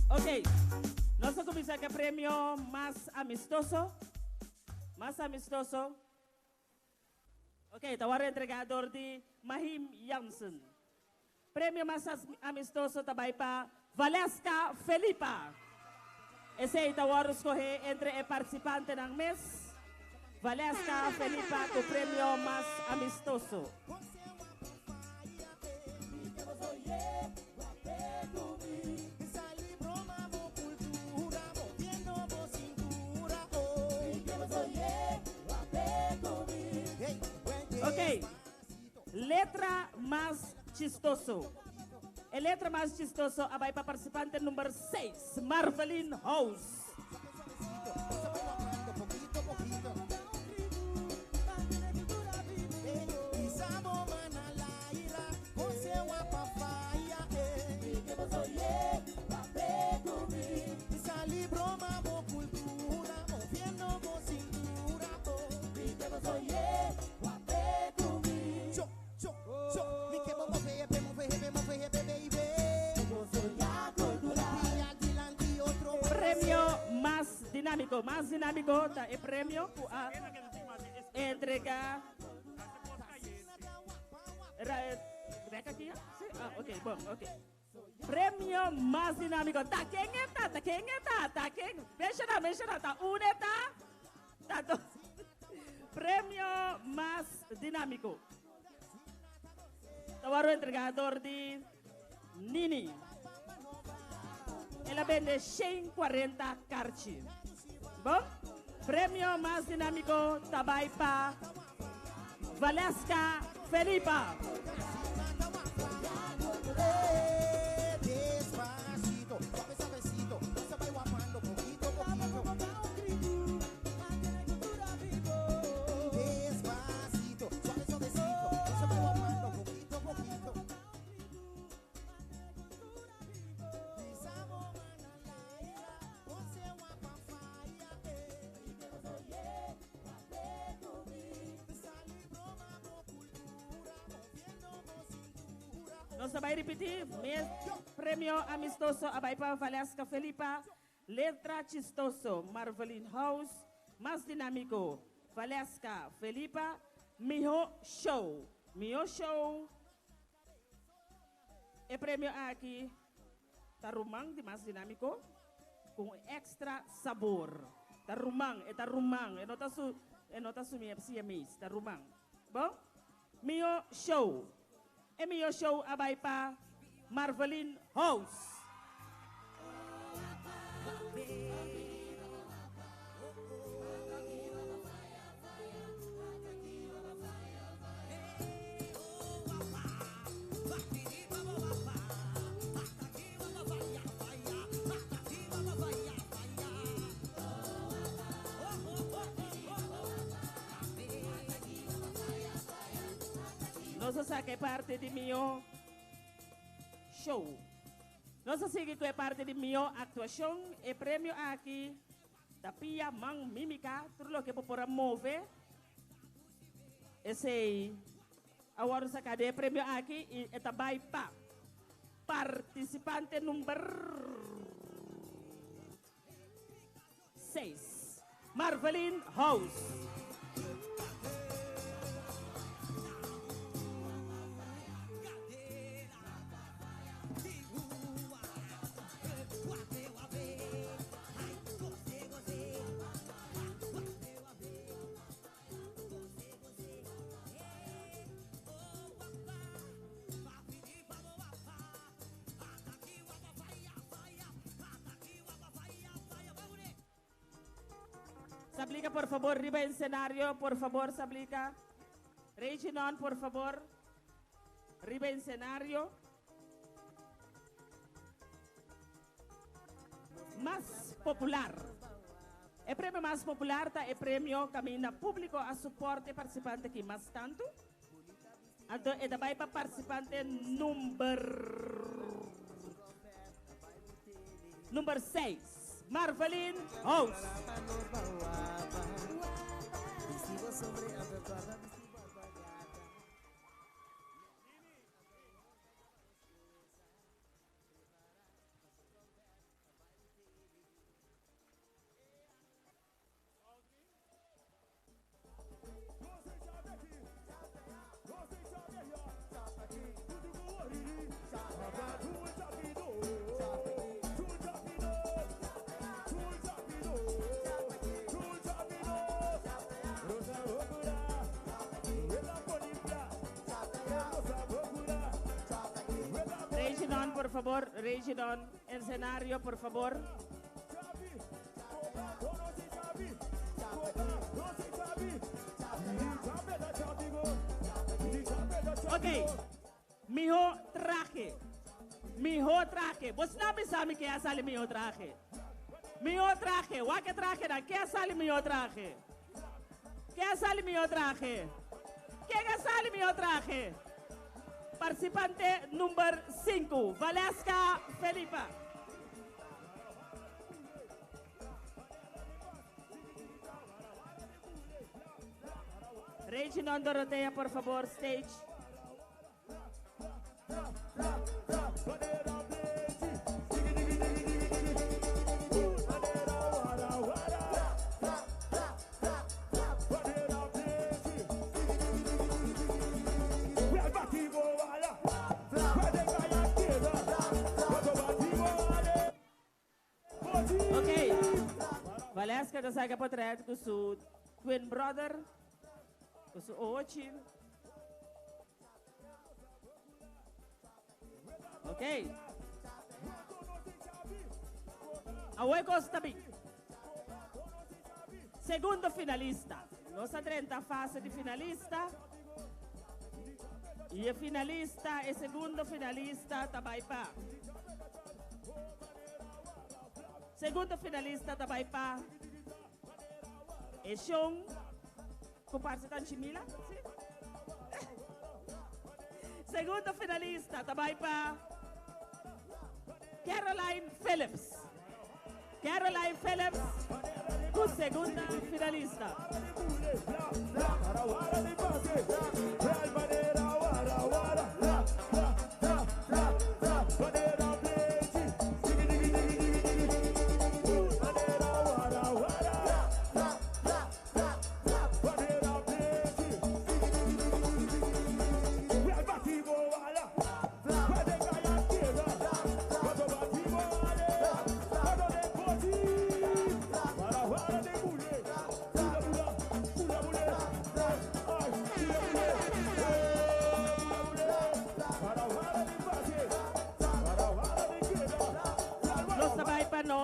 Ok, nos ta kuminsá ku e premio mas amistoso. Mas amistoso. Ok, ta wòrdu entregá dor di Mahim Jansen. Premio mas amistoso ta bai pa Valeska Felipa. Esei ta wòrdu skohé entre e partisipantenan mes. Valeska Felipa ku premio mas amistoso. Ok, letra mas chistoso. E letra mas chistoso a bai pa participante number 6, Marvelyn House. Premio mas dinámiko. Mas dinámiko ta e premio ku a entrega. Rek aki ya? Sí? Ah, ok, bon, ok. Premio mas dinámiko. Ta ken e ta? Ta ken e ta? Ta ken? Menshona, menshona. Ta un e ta? Ta dos. Premio mas dinámiko. Ta wòrdu entregá dor di Nini. El a bende 140 karchi. Bon? Premio mas dinámiko ta bai pa Valeska Felipa. Nos ta bai ripití, mes premio amistoso a bai pa Valeska Felipa, letra chistoso, Marvelyn House, mas dinámiko, Valeska Felipa, mihó show, mihó show. E premio aki ta ruman di mas dinámiko ku un èkstra sabor. Ta ruman, e ta ruman, e no ta su, e no ta sumi e siamese, ta ruman. Bon? Mihó show. E mihó show a bai pa Marvelyn House. Nos a saka e parti di mihó show. Nos a sigui ku e parti di mihó aktuashon. E premio aki ta pia, man, mímika, tur loke bo por a move. Esei a wòrdu saká den e premio aki i e ta bai pa partisipante number seis, Marvelyn House. Sablika por fabor riba ensenario por fabor Sablika. Reginon por fabor riba ensenario. Mas popular. E premio mas popular ta e premio kaminda públiko a support e partisipante ki mas tantu. Anto e ta bai pa partisipante number number seis, Marvelyn House. Reginon, por favor, Reginon, escenario, por favor. Ok, miho traje. Miho traje. Bos na bisa mi ke a sali miho traje. Miho traje. Wak e traje dan. Ke a sali miho traje? Ke a sali miho traje? Ken a sali miho traje? Participante number 5, Valeska Felipa. Reginon Dorothea, por favor, stage. Ok. Valeska ta saca potret cu su twin brother, cu su ochi. Ok. Awor cos ta bin. Segundo finalista. Nos a drenta fase di finalista. Y e finalista, e segundo finalista ta bay pa. Segundo finalista ta bay pa e shon cu parce tan chimila. Si? Segundo finalista ta bay pa Caroline Phillips. Caroline Phillips cu segunda finalista.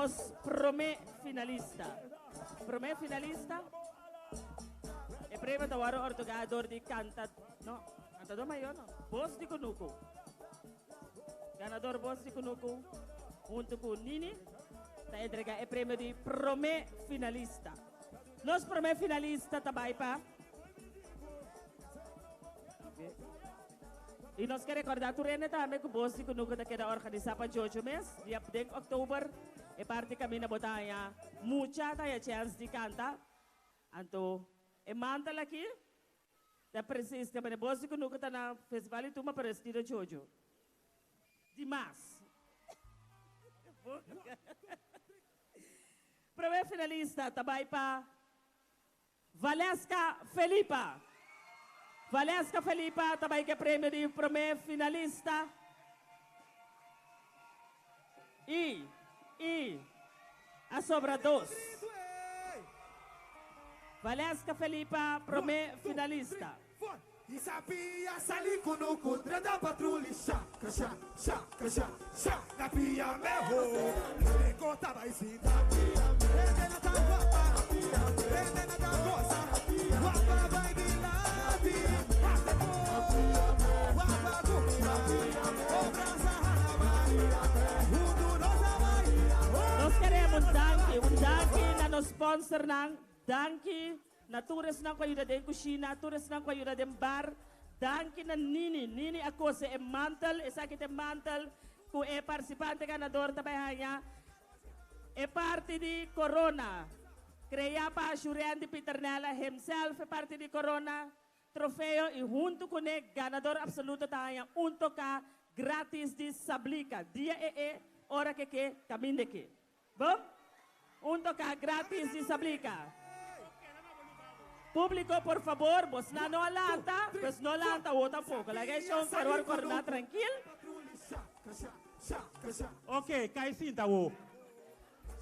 nos promé finalista. Promé finalista. E premio ta wòrdu otorgá dor di kanta, no, kantadó mayó no, Bos di Kunuku. Ganador Bos di Kunuku huntu ku Nini ta entregá e premio di promé finalista. Nos promé finalista ta bai pa. I nos ke rekordá tur hende tambe ku Bos di Kunuku ta keda organisá pa djojo mes, dia den òktober. E parti kaminda bo ta haña mucha ta haña chèns di kanta. Anto e mantel aki ta presis te manera Bos di Kunuku ta na Festival di Tumba pero estilo djojo. Dimas. Promé finalista ta bai pa Valeska Felipa. Valeska Felipa ta bai ku e premio di promé finalista. I, i, a sobra dos. Valeska Felipa promé finalista. Nos queremos un danki, un danki na nos sponsornan, danki Na tur esnan ku a yuda den kushina, tur esnan ku a yuda den bar, danki na Nini. Nini a kose e mantel, esaki ta e mantel ku e partisipante ganador ta bai haña. E parti di korona, kreá pa Shurendi Pieternella himself, e parti di korona, trofeo i huntu kuné ganador apsoluto ta haña un toká gratis di Sablika, dia e e, ora ke ke, kaminda e ke. Bo? Un toká gratis di Sablika. Públiko por fabor, bosnan no a lanta, pues no lanta awor tampoko. Laga e shon por kòrda trankil. Ok, kai sinta awor.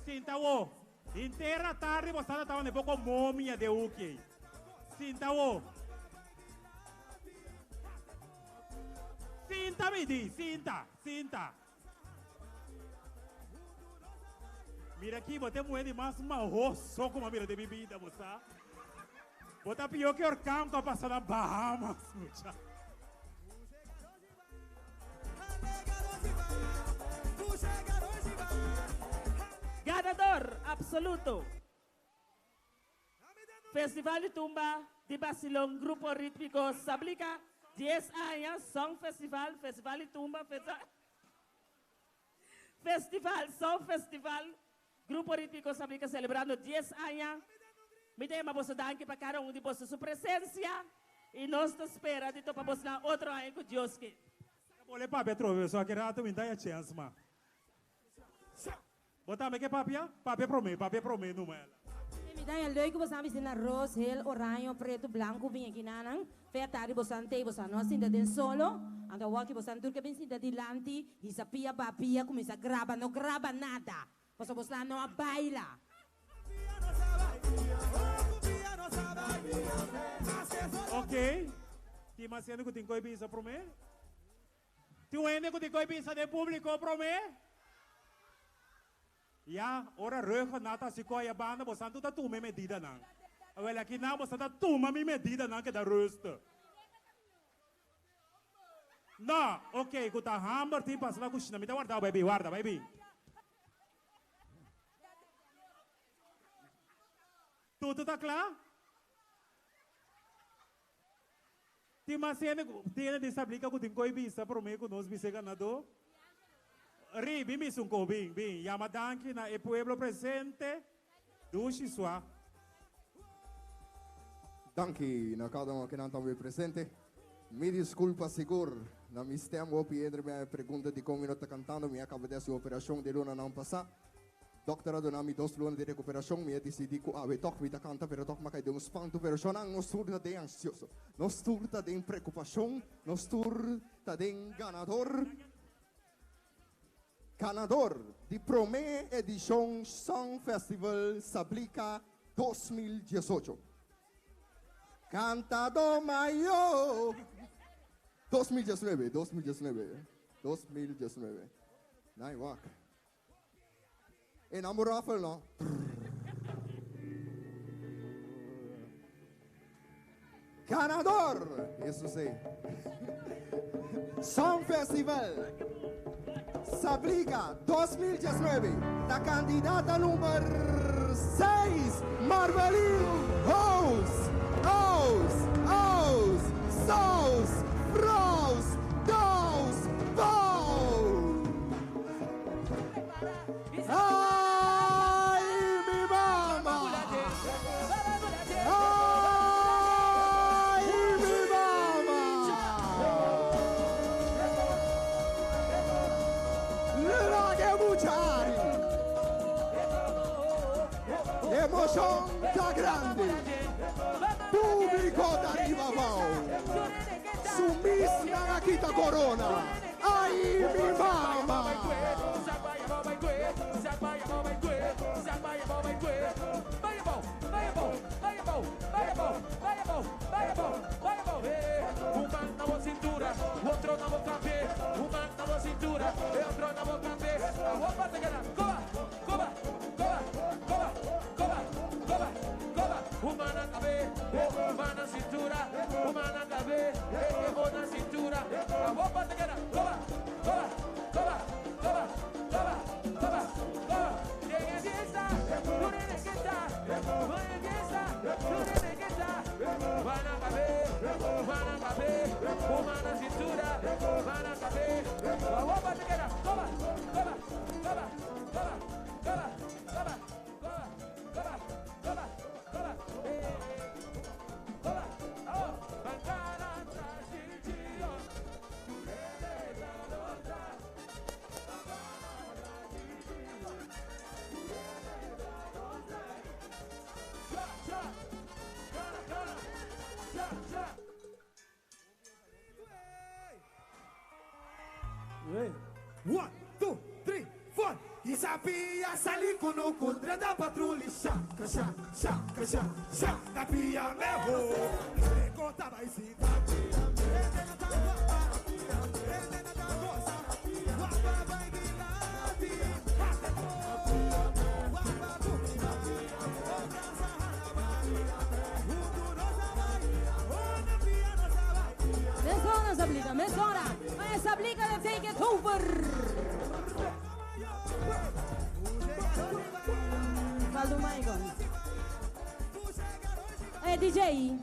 Sinta awor. Henter atardi bo sta tabata poko momia den hoeki ei. Sinta awor. Sinta mi di, sinta, sinta. Mira aki, bo ta e muhé di mas mahoso ku mi a mira den mi bida, bo sa. Bo ta pió ku e orkan ku a pasa na Bahamas, mucha. Ganador absoluto Festival di Tumba di Basilon Grupo Ritmiko Sablika dies aña Song Festival Festival di Tumba Festival Song Festival Grupo Ritmiko Sablika selebrando dies aña Mi ta yama boso danki pa kada un di boso su presensia i nos ta spera di topa boso nan otro aña ku Dios ke. Bole papia atrobe so aki rato mi ta haya chens ma. Bo tambe ke papia? Papia prome, papia prome numa ela. E mi ta leuk bosan bisti na ros, hel, oraño, pretu, blanku bin aki nanan. Fe atardi bosan tei bosan no a sinta den solo. Anto awor ki bosan tur ke bin sinta dilanti, hisa pia ba pia kuminsa graba, no graba nada. Pasobra bosan no a baila. Ok, tin mas hende ku tin koi bisa prome? Tin un hende ku tin koi bisa den públiko promé? Ya, ora Rögenaat a hasi koi a banda, bosan tur ta tuma e medidanan. Awel, akinan bosan ta tuma mi medidanan keda rustig. No, ok, ku ta hamber tin pasa na kushina. Mi ta warda bai bin, warda, bai bin. Tutu ta kla? Tin mas hende ku tin hende di Sablika ku tin koi bisa promé ku nos bisa e ganadó? Ri, bin bisa un ko, bin, bin. Yama danki na e pueblo presente. Dushi sua. Danki na kada un akinan tambe presente. Mi diskulpa sigur na mi stem hopi hende mi a pregunta dikon mi no ta kantando. Mi a kaba di hasi un operashon di lunanan pasá. Dokter a duna mi dos luna di rekuperashon, mi a disidí ku awe tòg mi ta kanta, pero tòg mi a kai den un spantu. Pero shonnan, nos tur ta den ansioso, nos tur ta den preokupashon, nos tur ta den ganador. Ganador di promé edishon Song Festival Sablika 2018. Kantadó mayó 2019, 2019, 2019. Nai wak. E nan bo raffle no. Ganador! Eso sí. Song Festival. Sablika 2019. La candidata número 6, Marvelin House. House, House, Saus, Fraus, Daus, Bau. ¡Ay, mi mamá! ¡Ay, mi mamá! La que muchari. Emoción tan grande. Público de arriba abajo. Su misma quita corona. ¡Ay, mi mamá! Otro na boca pé, uma na cintura, outro na boca pé. A roupa tá ganhando. Coba, coba, coba, coba, coba, coba, coba. Uma na cabeça, uma na cintura, uma na cabeça, uma na cintura. A roupa tá ganhando. Coba, coba, coba, coba, coba, coba, coba. Uma na cintura, uma na cabeça. A roupa tá ganhando. Coba, coba, coba, coba, coba, coba, coba, coba, coba, coba. One, two, three, four. Isapia sali kono kontra da patrulha. Shaka, shaka, shaka, shaka, shaka, pia meho. Conta vai se Mesora, Sablika, mesora. Mas Sablika de take it over. Valdo Michael. Eh, DJ.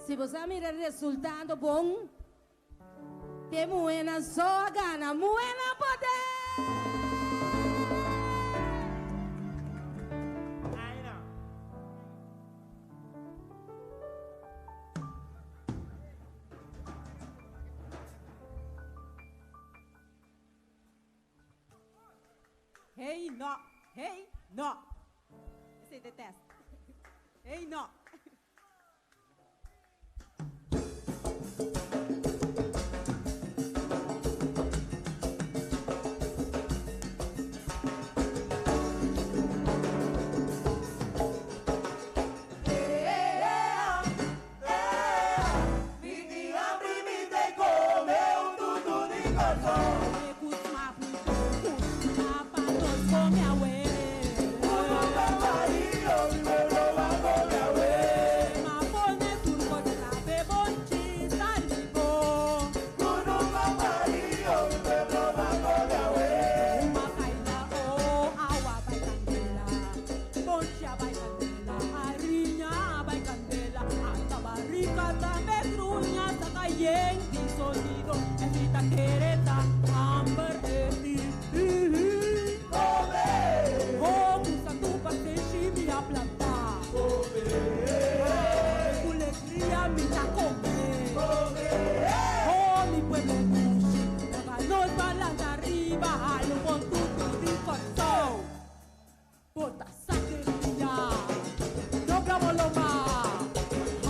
Se você mira o resultado bom, te buena só gana, buena poder. Hey, no. Hey, no. Esse é detesto. Hey, no.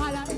Ale,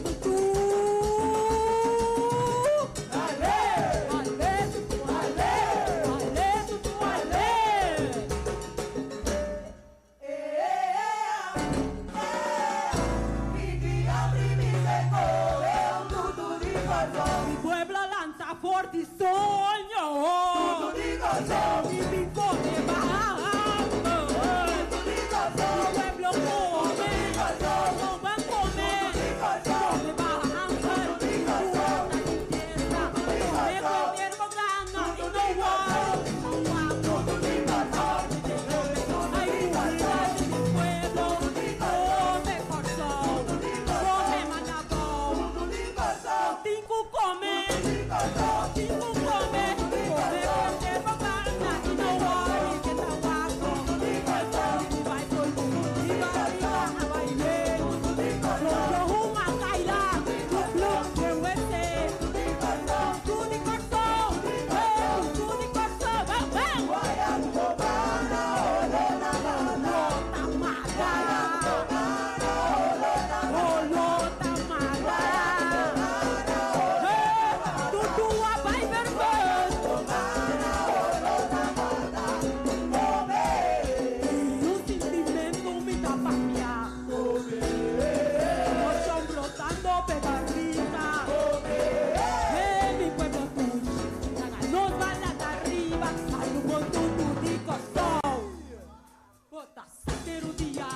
Bota saterudia.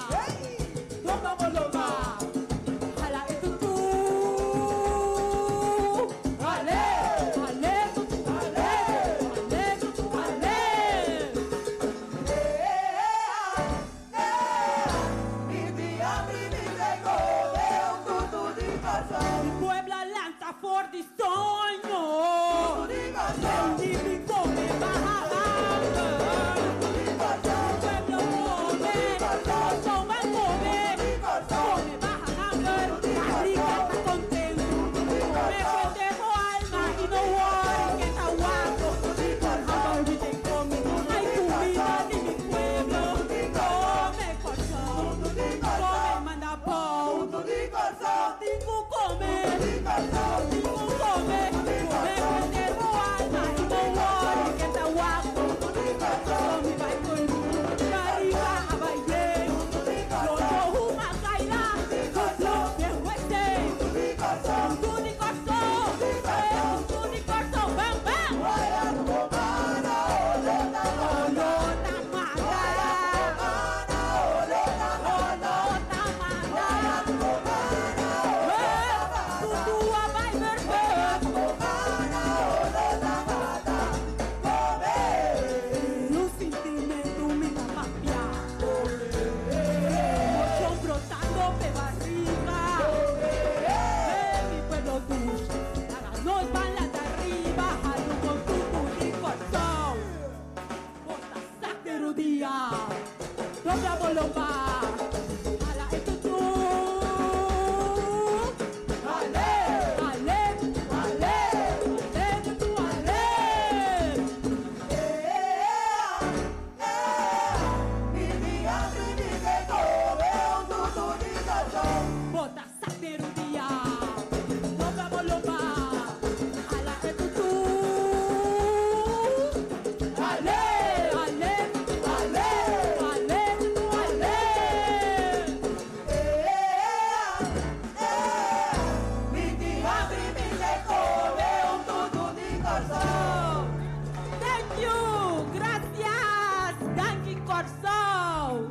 Toma bolomba. Hala etutu. Ale, ale tutu, ale, ale tutu, ale. Mi pueblo lanza for di sogno. Prendi mi come baja hambre. Mi pueblo come, toma come, come baja hambre. Barriga está contento. Come pendejo alma y no worry que está guapo. Por favor, te come. Hay comida de mi pueblo. Come corazón. Come manda pou. Tingu come. Tingu come. Come pendejo alma y no worry que está guapo. Come vai con Barriga a baile. Yo huma kaila. Lo viejo este. Tu di corazón. Tu di corazón. Bam bam. Dobla bolomba, ala etutu. Ale, ale, ale, ale, tutu, ale. Bota saterudia, dobla bolomba, ala etutu. Ale, ale, ale, ale, tutu, ale. Thank you, gracias, Danke Corsou.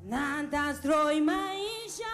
Nantas troi maisha